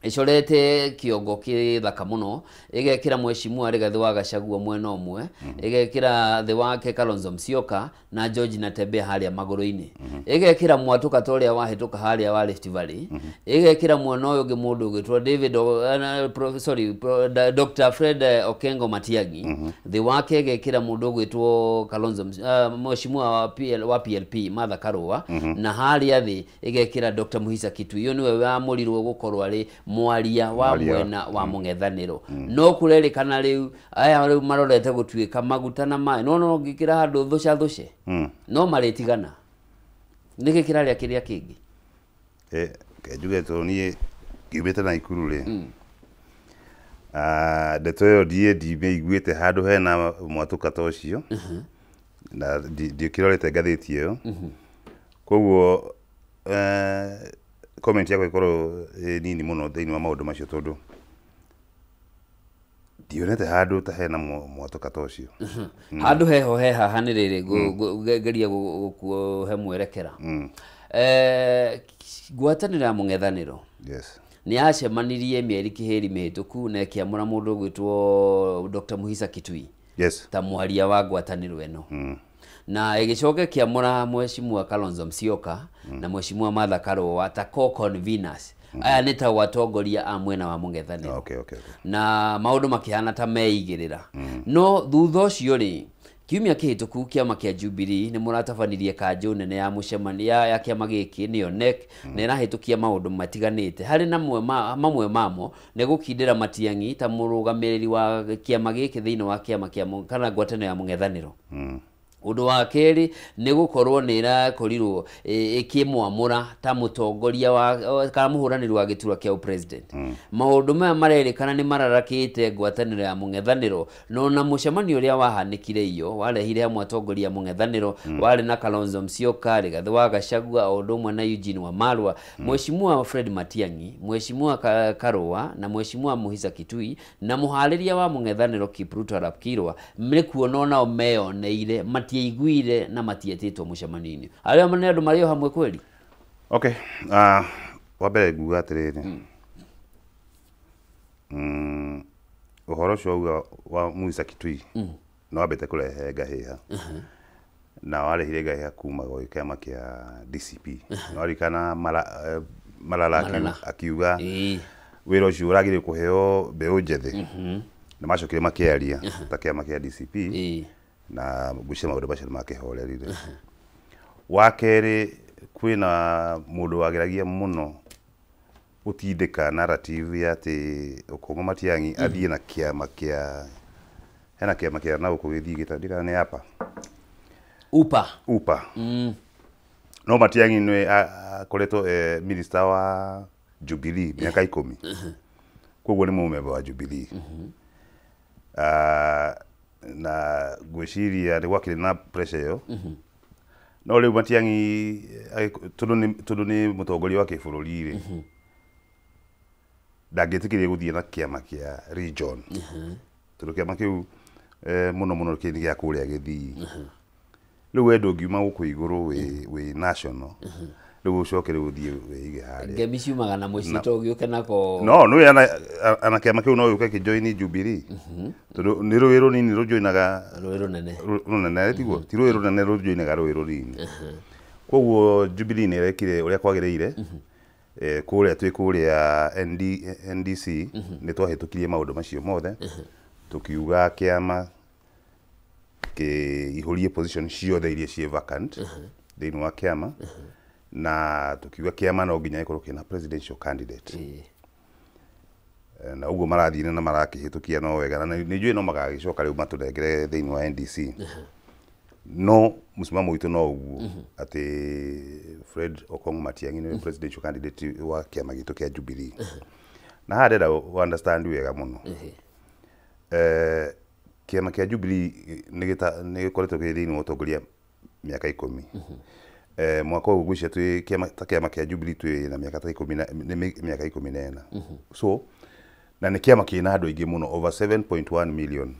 ĩcorete kĩongo kĩthaka mũno, ĩgekĩra Mheshimiwa Rigathĩ wa Gachagua mwena ũmwe, ĩgekĩra thĩ wake Kalonzo Musyoka na George Natembeya harĩa magũrũ-inĩ, ĩgekĩra mwatũka ta ũrĩa wahĩtũka harĩa wa Rift Valley, ĩgekĩra mwena ũyũ ũngĩ mũndũ ũgwĩtwo David sorry, Dr. Fred Okengo Matiang'i, thĩ wake ĩgekĩra mũndũ ũgwĩtwo Kalonzo Mheshimiwa wa PLP Martha Karua, na harĩa thĩ ĩgekĩra Dr. Muhisa Kitui, ũyũ nĩwe wamũrirwo gũkorwo arĩ mwaria wa mwena wa mũng'ethanĩro. No kũrerĩkana rĩu aya rĩu marorete gũtuĩka maguta na maĩ, no no ngĩkĩra handũ thũca thũce no marĩtigana. Nĩkĩ kĩrarĩa kĩrĩa kĩngĩ? Njuge tondũ niĩ ngiumĩte Nakuru rĩ, ndeto ĩyo ndiĩ ndimĩiguĩte handũ hena mwatũka ta ũcio, na ndiũkĩrorete ngathĩti ĩyo, koguo comment yakwa ĩkorwo ĩ nini mũno thĩinĩ wa maũndũ macio tondũ ndionete handũ ta hena mwatũka ta ũcio. Handũ heho he haha nĩ rĩrĩ ngeria gũkũhe mwerekera. Ngwatanĩro ya mũng'ethanĩro Yes. nĩ yacemanirie mĩeri kĩhĩri mĩhĩtũku na ĩkĩamũra mũndũ ũgwĩtwo Dr. Muhisa Kitui Yes. Ta mwaria wa ngwatanĩro ĩno na ĩgĩcoka ĩkĩamũra Mheshimiwa Kalonzo Musyoka na Mheshimiwa Martha Karua ta co-conveners. Aya nĩ ta atongoria a mwena wa mũng'ethanĩro. Na maũndũ makĩhana ta meigĩrĩra. No thutha ũcio rĩ, kiumia kĩhĩtũku kĩama kĩa Jubilee nĩ mũratabanirie kanjũ nene ya mũcemanio ya kĩama gĩkĩ nĩyo NEC, na ĩrahĩtũkia maũndũ matiganĩte. Harĩ na mamwe mamo nĩ gũkindĩra Matiang'i ta mũrũgamĩrĩri wa kĩama gĩkĩ thĩinĩ wa kĩama kĩa kana ngwatanĩro ya mũng'ethanĩro. Ũndũ wa kerĩ nĩ gũkorwo nĩ ĩrakorirwo ĩkĩmwamũra ta mũtongoria wa kana mũhũranĩri wa gĩturwa kĩa president. Maũndũ maya marerĩkana nĩ mararakĩte ngwatanĩro ya mũng'ethanĩro, no na mũcemanio ũrĩa wahanĩkire iyo warehire hamwe atongoria mũng'ethanĩro, warĩ na Kalonzo Musyoka, Rigathĩ wa Gachagua, o ũndũ ũmwe na Eugene Wamalwa, Mheshimiwa Fred Matiang'i, Mheshimiwa Karua na Mheshimiwa Muhisa Kitui na mũharĩria wa mũng'ethanĩro Kipruto Arap Kirwa, nĩ kuona onao meyoneire matiaiguire na matietĩtwo mũcemanio-inĩ. Arĩa nĩ andũ marĩ o hamwe kweli? Okay. Wa mbere nguga atĩrĩrĩ, ũhoro ũcio wauga wa Muhisa Kitui nĩ wambĩte kũrehe ngahĩha, na warehire ngahĩha kuma gwĩ kĩama kĩa DCP. Nĩ waririkana Malala akiuga wĩra ũcio ũragĩrĩire kũheo mbeũ njĩthĩ, na macokire makĩaria ta kĩama kĩa DCP, na ngwĩciria maũndũ macio nĩmakĩhorerire. Wa kerĩ, kwĩna mũndũ wageragia mũno gũtindĩka narrative ya atĩ Okong'o Matiang'i athiĩ na kĩama kĩa, hena kĩama kĩa na gũkũ gĩthiĩ gĩtandĩka nĩ APA. UPA. UPA. No Matiang'i nĩwe akoretwo minister wa Jubilee mĩaka 10. Koguo nĩ mũmemba wa Jubilee. Na ngwĩciria nĩ gwakĩrĩ na pressure ĩyo. No rĩu Matiang'i tondũ nĩ mũtongoria wa kĩbũrũri rĩ, ndangĩtĩkĩria gũthiĩ na kĩama kĩa region. Tondũ kĩama kĩu mũno mũno nĩ gĩa kũrĩa gĩthii. Rĩu we ndũngiuma gũkũ igũrũ wĩ national, rĩu ũcoke rĩu ũthiĩ wĩige harĩa. Ngemi ciumaga na mũciĩ to ũgĩũke nako. No nĩũĩ ana kĩama kĩu no gĩũke kĩjoini Jubilee. Tondũ nĩ rũĩ rũnini rũjoinaga rũĩ rũnene. Rũnene tiguo? Ti rũĩ rũnene rũjoinaga rũĩ rũnini. Koguo Jubilee nĩ ĩrekire ũrĩa kwagĩrĩire. Kũrĩa twĩ kũrĩa NDC nĩ twahĩtũkirie maũndũ macio mothe, tũkiuga kĩama kĩihũrie position ciothe iria ciĩ vacant thĩinĩ wa kĩama, na tũkiuga kĩama no nginya gĩkorwo kĩna presidential candidate. Na ũguo marathire na marakĩhĩtũkia no wega, na nĩ njũĩ no magagĩcoka rĩu matũnengere thĩinĩ wa NDC. No mũsimamo witũ no ũguo atĩ Fred Okong'o Matiang'i nĩwe presidential candidate wa kĩama gitũ kĩa Jubilee. Na haha ndĩrenda understand wega mũno. Kĩama kĩa Jubilee nĩ gĩkoretwo kĩ thĩinĩ wa ũtongoria mĩaka 10. Mwaka ũyũ ngwĩciria twĩ kĩama ta kĩama kĩa Jubilee twĩ na mĩaka ta 10 na mĩaka 14. So na nĩ kĩama kĩna andũ aingĩ mũno, over 7.1 million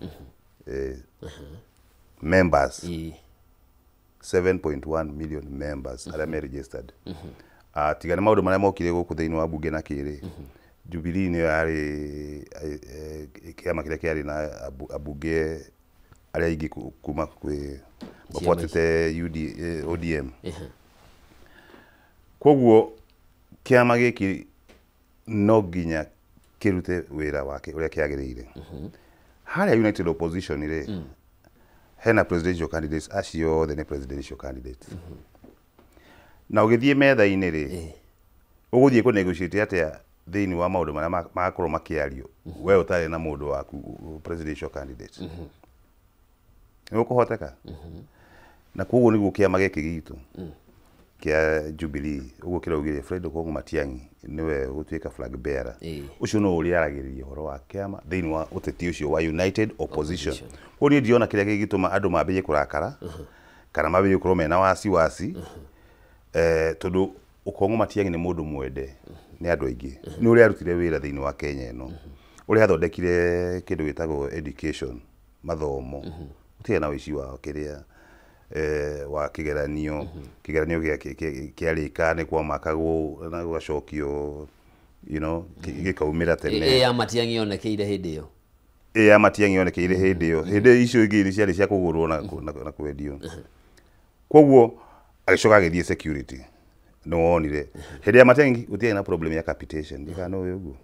members. 7.1 million members arĩa me registered. Tiga nĩ maũndũ marĩa mokire gũkũ thĩinĩ wa bunge na kĩrĩ, Jubilee nĩyo yarĩ kĩama kĩrĩa kĩarĩ na ambunge arĩa aingĩ kuma kwĩ mabuatĩte ODM. Koguo kĩama gĩkĩ no nginya kĩrute wĩra wake ũrĩa kĩagĩrĩire. Harĩa United Opposition rĩ, hena presidential candidates acio othe nĩ presidential candidates. Na ũgĩthiĩ metha-inĩ rĩ, ũgũthiĩ kũ negotiate atĩa thĩinĩ wa maũndũ marĩa magakorwo makĩario we ũtarĩ na mũndũ waku presidential candidate? Nĩ ũkũhoteka? Na koguo nĩguo kĩama gĩkĩ gitũ kĩa Jubilee ũguo kĩraugire Fred Okong'o Matiang'i nĩwe ũgũtuĩka flag bearer. Ũcio no ũrĩa aragĩrĩria ũhoro wa kĩama thĩinĩ wa ũteti ũcio wa United Opposition. Koguo niĩ ndirona kĩrĩa kĩngĩtũma andũ mambĩrĩrie kũrakara kana mambĩrĩrie gũkorwo mena wasiwasi, tondũ Okong'o Matiang'i nĩ mũndũ mwende nĩ andũ aingĩ. Nĩ ũrĩa arutire wĩra thĩinĩ wa Kenya ĩno, ũrĩa athondekire kĩndũ gĩtagwo education, mathomo, gũtirĩ na ũici wa kĩrĩa wa kĩgeranio, kĩgeranio kĩarĩka nĩ kwamakagwo na gũgacokio, you know, gĩkaumĩra tene. Ya Matiang'i yonekeire hĩndĩ ĩyo. Ĩ ya Matiang'i yonekeire hĩndĩ ĩyo. Hĩndĩ icio ingĩ ciarĩ cia kũgũrwo na kwendio. Koguo agĩcoka agĩthiĩ security. Nĩ wonire hĩndĩ ya Matiang'i gũtiarĩ na problem ya capitation, ndikana no ũguo.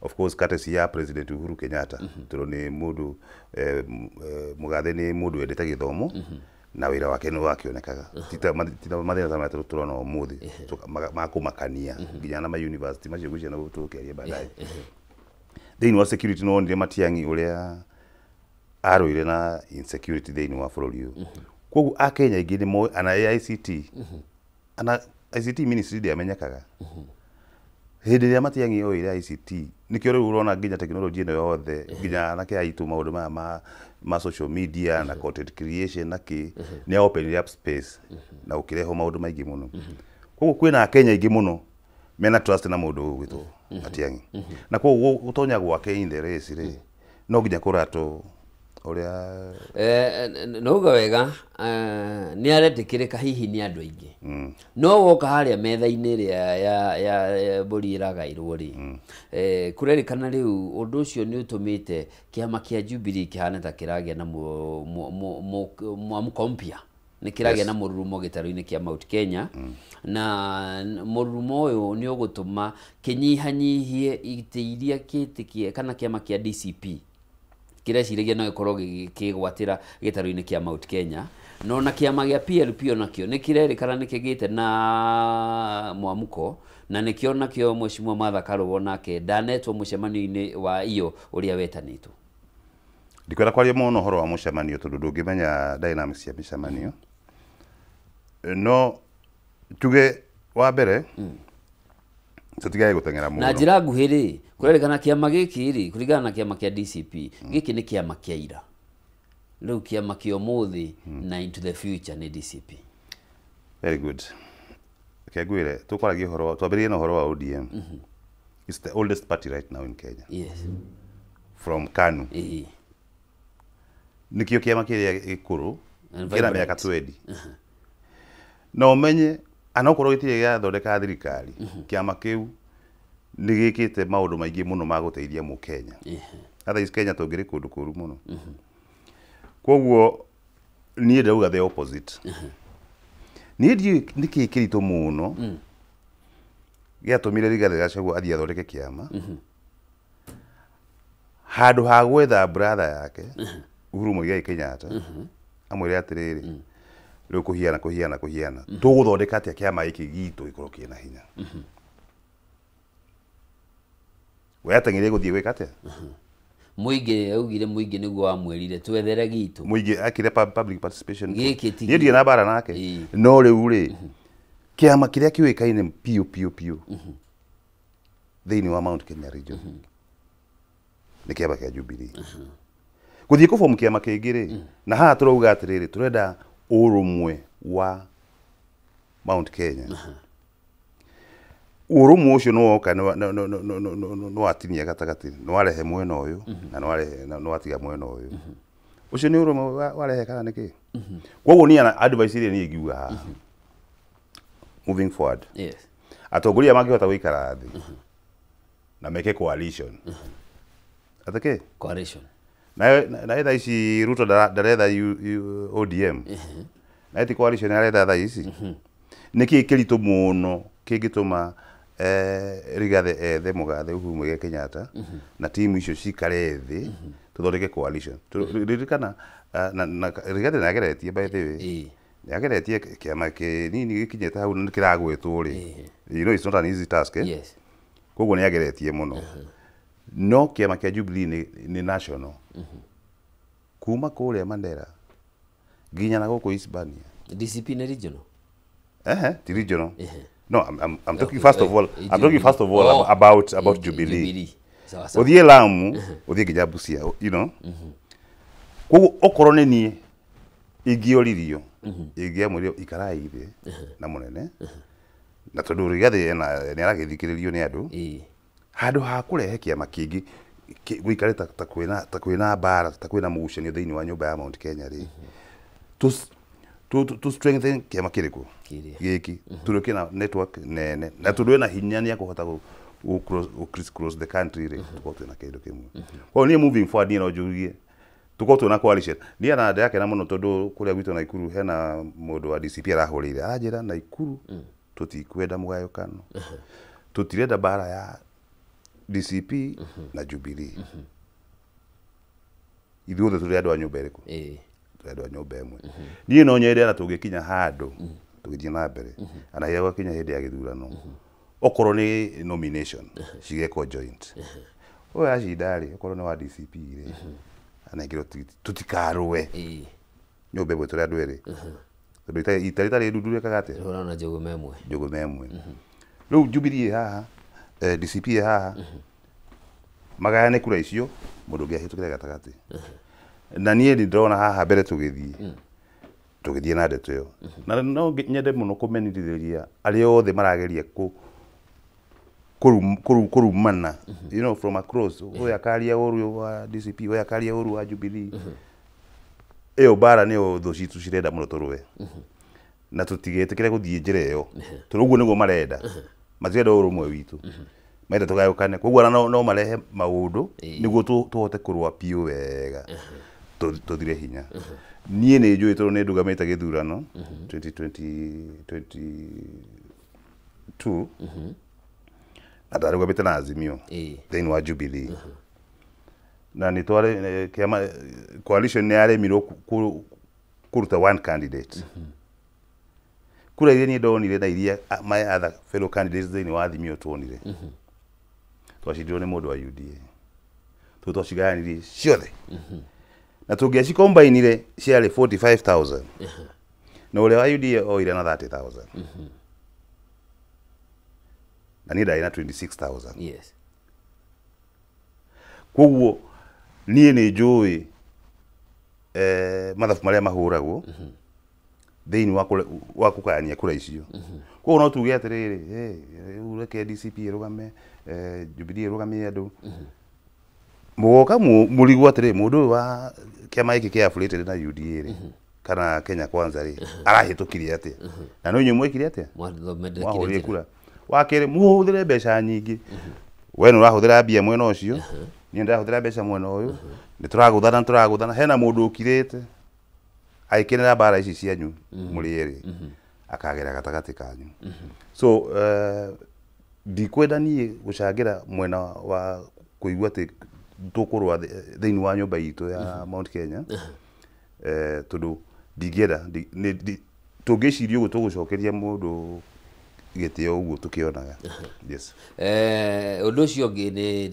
Of course courtesy ya President Uhuru Kenyatta, tondũ nĩ mũndũ mũgathe, nĩ mũndũ wendete gĩthomo na wĩra wake nĩ wakĩonekaga, ti ta mathĩna ta marĩa tũrona ũmũthĩ ma kũmakania nginya na ma university macio ngwĩciria no tũkĩaria baadaye. Thĩinĩ wa security nĩ wonire Matiang'i ũrĩa arũire na insecurity thĩinĩ wa bũrũri ũyũ. Koguo akenya aingĩ nĩ moĩ ana AICT, ana ICT ministry ndĩamenyekaga hĩndĩ ĩrĩa Matiang'i oire ICT. Nĩkĩo rĩu ũrona nginya technology ĩno yothe, nginya anake aitũ, maũndũ maya ma social media na content creation na kĩ, nĩ open up space na gũkĩrehwo maũndũ maingĩ mũno. Koguo kwĩna akenya aingĩ mũno mena trust na mũndũ ũyũ gwĩtwo Matiang'i, na koguo gũtonya gwake in the race rĩ, no nginya kũratwo ũrĩa. Nauga wega, nĩ aretĩkĩrĩka hihi nĩ andũ aingĩ, no woka harĩa metha-inĩ ĩrĩa ya mbũri ĩragairwo rĩ, kũrerĩkana rĩu ũndũ ũcio nĩ ũtũmĩte kĩama kĩa Jubilee kĩhane ta kĩragĩa na mwamũko mpya, nĩ kĩragĩa na mũrurumo gĩtarũ-inĩ kĩa Mount Kenya, na mũrurumo ũyũ nĩ ũgũtũma kĩnyihanyihie itĩ iria kĩtĩkie kana kĩama kĩa DCP kĩreciragia no gĩkorwo gĩkĩgwatĩra gĩtarũ-inĩ kĩa Mount Kenya. No na kĩama gĩa PLP onakĩo nĩ kĩrerĩkana nĩ kĩgĩte na mwamũko, na nĩkĩo nakĩo Mheshimiwa Martha Karua nake ndanetwo mũcemanio-inĩ wa iyo ũrĩa wetanĩtwo. Ndikwenda kwaria mũno ũhoro wa mũcemanio tondũ ndũngĩmenya dynamics cia mĩcemanio, no tuge wa mbere tũtigage gũteng'era mũno. Na njĩra nguhĩ rĩ, kũrerĩkana kĩama gĩkĩ rĩ, kũringana na kĩama kĩa DCP, gĩkĩ nĩ kĩama kĩa ira, rĩu kĩama kĩa ũmũthĩ na into the future nĩ DCP. Very good. Reke ngwĩre, tũkwaragia ũhoro, twambĩrĩrie na ũhoro wa ODM. It's the oldest party right now in Kenya. From KANU. Nĩkĩo kĩama kĩrĩa gĩkũrũ And kĩna vibrant. mĩaka 20. Na ũmenye anakorwo gĩtirĩ gĩathondeka thirikari, kĩama kĩu nĩ gĩkĩte maũndũ maingĩ mũno ma gũteithia mũkenya. Otherwise Kenya tũngĩrĩ kũndũ kũru mũno. Koguo niĩ ndauga the opposite. Niĩ ndiũĩ nĩkĩĩ kĩritũ mũno gĩatũmire Rigathĩ Gachagua athiĩ athondeke kĩama handũ ha gwetha brother yake Uhuru Muigai Kenyatta, amwĩre atĩrĩrĩ, rĩu kũhiana kũhiana kũhiana, tũgũthondeka atĩa kĩama gĩkĩ gitũ gĩkorwo kĩna hinya? We ateng'erie gũthiĩ gwĩka atĩa? Mũingĩ augire, mũingĩ nĩguo wamwĩrire twethere gitũ. Mũingĩ akire public participation. Gĩkĩ ti Niĩ ndirĩ na mbara nake, no rĩu rĩ, kĩama kĩrĩa kĩũĩkaine piũ piũ piũ thĩinĩ wa Mount Kenya region nĩ kĩama kĩa Jubilee. Gũthiĩ kũbomu kĩama kĩngĩ rĩ, na haha tũrauga atĩrĩrĩ, tũrenda ũrũmwe wa Mount Kenya. Ũrũmwe ũcio nĩ woka nĩ watinia gatagatĩ, nĩ warehe mwena ũyũ na nĩ warehe na nĩ watiga mwena ũyũ. Ũcio nĩ ũrũmwe warehe kana nĩ kĩ? Koguo niĩ advice ĩrĩa niĩ ingiuga haha moving forward, atongoria mangĩhota gũikara thĩ na meke coalition, atĩ kĩ? Coalition. Na thaa ici Ruto ndaretha ODM na ti coalition aretha thaa ici. Nĩkĩ kĩritũ mũno kĩngĩtũma Rigathĩ ethe mũgathe Uhuru Muigai Kenyatta na timu icio cikare thĩ tũthondeke coalition? Ririkana na Rigathĩ nĩageretie, by the way, nĩageretie kĩama kĩnini gĩkinyĩte hau nĩ kĩragwĩtwo rĩ. You know it's not an easy task, eh? Koguo nĩ ageretie mũno, no kĩama kĩa Jubilee nĩ national kuma kũrĩa Mandera nginya na gũkũ Hispania. DCP nĩ regional. Ehe, ti regional. No, I'm talking first of all, I'm talking Jubilee. first of all about Jubilee. Jubilee. Sawa sawa. Ũthiĩ Lamu, ũthiĩ nginya Busia, you know. Koguo okorwo nĩ niĩ ingĩoririo, ingĩamwĩrire ikarai thĩ na mũnene, na tondũ Rigathĩ ena nĩ aragĩthikĩrĩrio nĩ andũ, handũ ha kũrehe kĩama kĩngĩ gũikare ta kwĩna mbara, ta kwĩna mũgucanio thĩinĩ wa nyũmba ya Mount Kenya rĩ, tu strengthen kĩama kĩrĩkũ? Kĩrĩa. Gĩkĩ, tondũ kĩna network nene na tondũ ena hinya nĩ akũhota gũ cross the country rĩ, tũkorwo twĩna kĩndũ kĩmwe. Koguo niĩ moving forward, niĩ no njugie tũkorwo twĩna coalition. Niĩ ona ndĩrakena mũno tondũ kũrĩa gwitũ Naikuru hena mũndũ wa DCP arahũrĩire aranjĩra Naikuru tũtikwenda mũgayũkano, tũtirenda mbara ya DCP na Jubilee, ithuothe tũrĩ andũ a nyũmba ĩrĩkũ? Tũrĩ andũ a nyũmba ĩmwe. Niĩ no nyende ona tũngĩkinya handũ tũgĩthiĩ na mbere, ana rĩrĩa gwakinya hĩndĩ ya gĩthurano, okorwo nĩ nomination cigekwo joint, ũyũ acinda rĩ, okorwo nĩ wa DCP rĩ, anengerwo tigiti, tũtikarũe. Nyũmba ĩmwe tũrĩ andũ erĩ, tondũ ita rĩtarĩ ndundu rĩkaga atĩa? Ũrona njũgũma ĩmwe. Njũgũma ĩmwe. Rĩu Jubilee ĩ haha, DCP ĩ haha, magayane kura icio, mũndũ ũngĩ ahĩtũkĩre gatagatĩ. Na niĩ nĩ ndĩrona haha mbere tũgĩthiĩ na ndeto ĩyo, na no nyende mũno kũmenithĩria arĩa othe marageria kũrumana from across, ũyũ akaria ũru wa DCP, ũyũ akaria ũru wa Jubilee. Ĩyo mbara nĩyo thũ citũ cirenda mũno tũrũe, na tũtigetĩkĩre gũthiĩ njĩra ĩyo, tondũ ũguo nĩguo marenda. Matirenda ũrũmwe witũ, marenda tũgayũkane. Koguo ona no marehe maũndũ nĩguo tũhote kũrũa biũ wega, tũthire hinya. Niĩ nĩ njũĩ tondũ nĩ ndũgamĩte gĩthurano 2022 na ndarũgamĩte na Azimio thĩinĩ wa Jubilee, na nĩ tware kĩama coalition nĩ yaremirwo kũruta one candidate. Kura iria niĩ ndonire na iria my other fellow candidates thĩinĩ wa Azimio tuonire, twacindirwo nĩ mũndũ wa UDA, tondũ twacigayanirie ciothe, na tũngĩacikombainire ciarĩ 45,000, na ũrĩa wa UDA oire na 30,000, na niĩ ndarĩ na 26,000. Koguo niĩ nĩ njũĩ mathabu marĩa mahũragwo thĩinĩ wa kũgayania kura icio. Koguo no tuge atĩrĩrĩ, hey, rĩu reke DCP ĩrũgame, Jubilee ĩrũgamie andũ, mũgoka mũrigwo atĩrĩ, mũndũ ũyũ wa kĩama gĩkĩ kĩa affiliated na UDA rĩ, kana Kenya Kwanza rĩ, arahĩtũkirie atĩa? Na no inyuĩ mwekire atĩa? Mwahũrire kura. Wa kerĩ, mũhũthĩre mbeca nyingĩ. We nĩ ũrahũthĩra mbia mwena ũcio, niĩ ndĩrahũthĩra mbeca mwena ũyũ, nĩ tũragũthana, tũragũthana. Hena mũndũ ũkirĩte agĩkenera mbara ici cianyu mũrĩ erĩ, akagera gatagatĩ kanyu. So ndikwenda niĩ gũcangĩra mwena wa kũigua atĩ tũkũrũa thĩinĩ wa nyũmba itũ ya Mount Kenya, tondũ ndingĩenda tũngĩciria ũguo tũgũcokeria mũndũ gĩtĩo ũguo tũkĩonaga. Yes. Ũndũ ũcio ũngĩ nĩ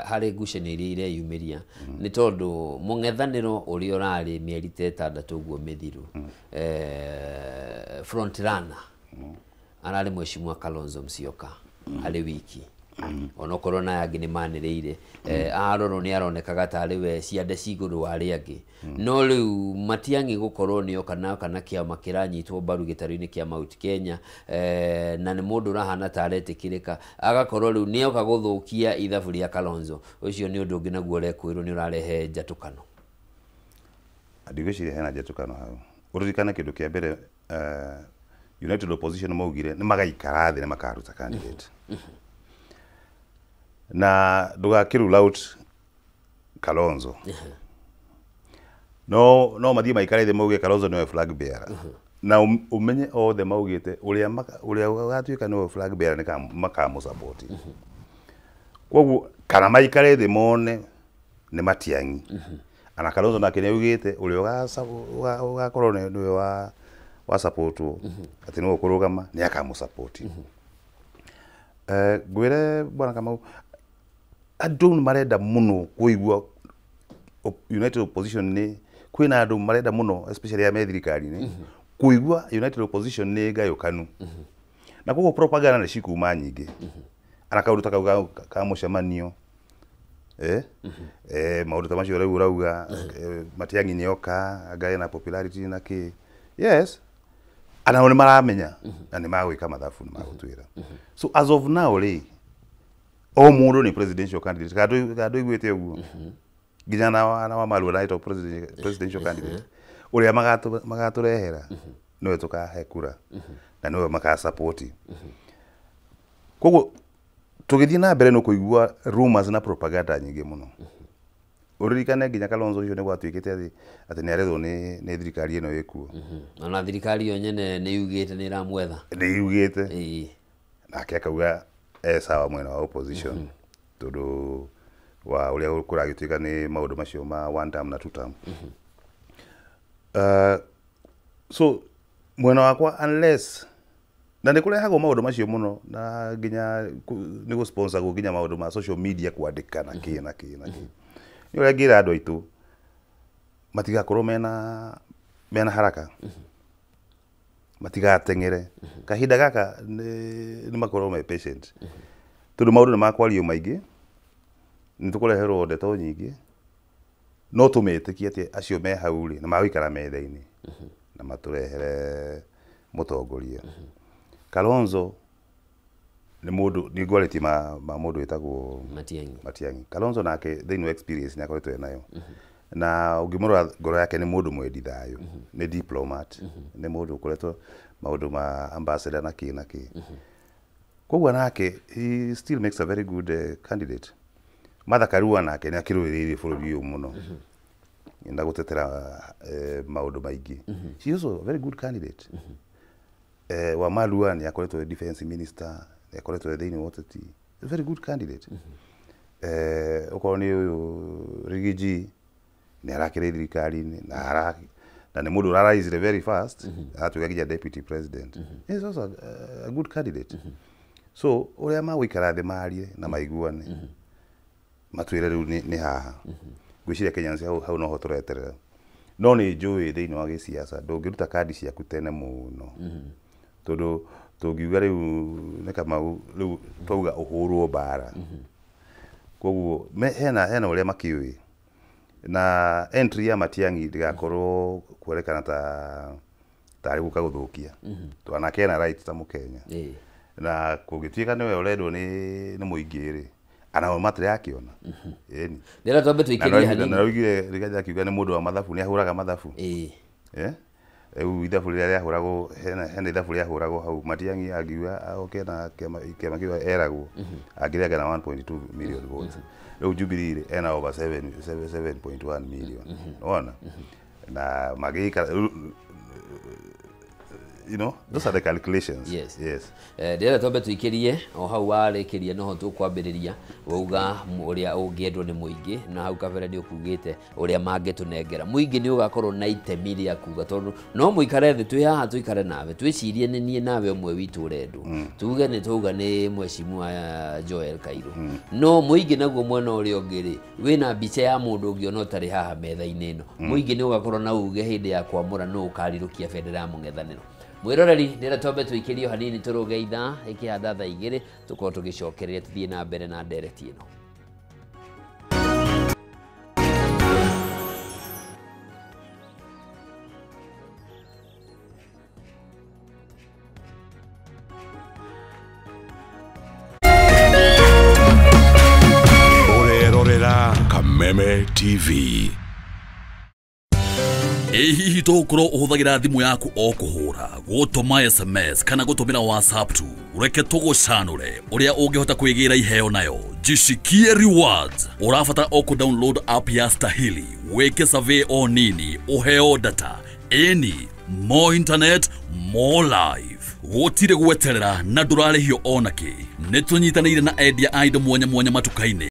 harĩ ngucanio iria ireyumĩria nĩ tondũ mũng'ethanĩro ũrĩa ũrarĩ mĩeri ta ĩtandatũ ũguo mĩthiru, front runner ararĩ Mheshimiwa Kalonzo Musyoka arĩ wiki, onokorwo na aya angĩ nĩ manĩrĩire, arorwo nĩ aronekaga tarĩ we ciande cigũrũ wa arĩa angĩ, no rĩu Matiang'i gũkorwo nĩo kana kĩama kĩranyitwo mbaru gĩtarũ-inĩ kĩa Mount Kenya, na nĩ mũndũ ũrahana ta aretĩkĩrĩka, agakorwo rĩu nĩoka gũthũkia ithabu rĩa Kalonzo. Ũcio nĩ ũndũ ũngĩ naguo ũrekwĩrwo nĩ ũrarehe njatũkano. Ndigwĩciria hena njatũkano hau. Ũririkane kĩndũ kĩa mbere, United Opposition maugire nĩ magaikara thĩ na makaruta candidate, na ndũgakĩ rule out Kalonzo. No mathiĩ maikare thĩ mauge Kalonzo nĩwe flag bearer, na ũmenye othe maugĩte ũrĩa ũgatuĩka nĩwe flag bearer nĩ makamũsupport. Koguo kana maikare thĩ mone nĩ Matiang'i, ana Kalonzo nake nĩ augĩte ũrĩa ũgakorwo nĩwe wa supportwo atĩ nĩwe ũkũrũgama nĩ akamũsupport. Ngwĩre bwana Kamau, andũ nĩ marenda mũno kũigua United Opposition nĩ kwĩna andũ marenda mũno, especially arĩa me thirikari-inĩ, kũigua United Opposition nĩ ngayũkanu, na koguo propaganda nĩ cikuma nyingĩ, ana kaũndũ ta kau ka mũcemanio, maũndũ ta macio rĩu ũrauga, Matiang'i nĩoka anga ena popularity na kĩ. Yes, anao nĩ maramenya na nĩ magwĩka mathabu, nĩ magũtwĩra. So as of now rĩ, o mũndũ nĩ presidential candidate, kana ndũiguĩte ũguo? Nginya na wa Marua na presidential candidate ũrĩa magatũrehera nĩwe tũkahe kura na nĩwe makasupport. Koguo Tũgĩthiĩ na mbere nĩ kũigua rumors na propaganda nyingĩ mũno. Ũririkane nginya Kalonzo ũcio nĩ gwatuĩkĩte atĩ nĩ arethwo nĩ thirikari ĩno ĩkuo. Ona thirikari yo nyene nĩ yugĩte nĩ ĩramwetha. Nĩ yugĩte. Nake akauga e sawa mwena wa opposition tondũ wa ũrĩa kũragĩtuĩka nĩ maũndũ macio ma one term na two term. So mwena wakwa unless na nĩ kũrehagwo maũndũ macio mũno na nginya nĩ gũ-sponsor nginya maũndũ ma social media kwandĩka na kĩ na kĩ na kĩ. Nĩ ũrĩa ngĩra andũ aitũ matigakorwo mena haraka, matigateng'ere kahinda gaka nĩ makorwo me patient tondũ maũndũ nĩ makwario maingĩ, nĩ tũkũreherwo ndeto nyingĩ, no tũmetĩkie atĩ acio me hau rĩ nĩ magũikara metha-inĩ na matũrehere mũtongoria. Kalonzo nĩ mũndũ nĩ ngwarĩtie ma mũndũ wĩtagwo Matiang'i. Kalonzo nake thĩinĩ wa experience nĩ akoretwo enayo, na ũngĩmũrora ngoro yake nĩ mũndũ mwendi thayũ, nĩ diplomat, nĩ mũndũ ũkoretwo maũndũ ma ambassador na kĩ na kĩ. Koguo nake he still makes a very good candidate. Martha Karua nake nĩ akĩrũĩrĩire bũrũri ũyũ mũno na gũtetera maũndũ maingĩ. She is also a very good candidate. Wamalwa nĩ akoretwo defense minister, nĩ akoretwo thĩinĩ wa ũteti, a very good candidate. Okorwo nĩ ũyũ Rigiji nĩ arakĩrĩ thirikari-inĩ na nĩ mũndũ ũraraisire very fast, aratuĩka nginya deputy president. He is also a good candidate. So ũrĩa magũikara thĩ marie na maiguane matwĩre rĩu nĩ haha. Ngwĩciria Kenyans hau noho tũreterera. No nĩ njũĩ thĩinĩ wa gĩciaca ndũngĩruta kandi ciaku tene mũno, tondũ tũngiuga rĩu nĩ Kamau rĩu twauga ũhũrwo mbara. Koguo hena ũrĩa makĩũĩ na entry ya Matiang'i ndĩgakorwo kuonekana ta tarĩ gũka gũthũkia, tondũ nake ena right ta mũkenya, na kũngĩtuĩka nĩwe ũrendwo nĩ mũingĩ rĩ, anao matirakĩona. Ĩni ndĩra twambe tũikĩrie hanini. Na oigire Rigathi akiuga nĩ mũndũ wa mathabu, nĩ ahũraga mathabu. Rĩu ithabu rĩrĩa rĩahũragwo, hena ithabu rĩahũragwo hau Matiang'i angiuga oke na kĩama kĩu eragwo angĩrĩaga na 1.2 million votes. Rĩu Jubilee rĩ ena over 7.1 million. Wona na magĩikara, you know, those are the calculations. Yes. Yes. Ndĩrenda twambe tũikĩrie o hau warĩkĩria noho tũkwambĩrĩria wauga ũrĩa ũngĩendwo nĩ mũingĩ, na hau kabere nĩ ũkugĩte ũrĩa mangĩtũnengera mũingĩ nĩ ũgakorwo na itemi rĩa kuga, tondũ no mũikare thĩ twĩ haha tũikare nawe twĩcirie nĩ niĩ nawe ũmwe witũ ũrendwo, tuge nĩ twauga nĩ mheshimiwa Joel Kairu, no mũingĩ naguo mwena ũrĩa ũngĩ rĩ wĩna mbica ya mũndũ ũngĩ ona ũtarĩ haha metha-inĩ ĩno. Mũingĩ nĩ ũgakorwo na uge hĩndĩ ya kwamũra nũ ũkarirũkia bendera ya mũng'ethanĩro. Mwĩroreri ndĩrenda twambe tũikĩrie hanini tũrũge ithaa ĩkĩhanda thaa 2 tũkorwo tũgĩcokereria tũthiĩ na mbere na ndereti ĩno. Ũrerorera Kameme TV. Ĩ hihi tũgũkorwo ũhũthagĩra thimũ yaku o kũhũra, gũtũma SMS kana gũtũmĩra WhatsApp tu? Reke tũgũcanũre ũrĩa ũngĩhota kwĩgĩra iheo nayo. Jishikie Rewards. Ũrabatara o kũ download app ya Stahili, wĩke survey o nini, ũheo data. Ĩni, more internet, more life. Gũtirĩ gweterera na ndũrarĩhio ona kĩ. Nĩ tũnyitanĩire na endia a indo mwanya mwanya matuka-inĩ.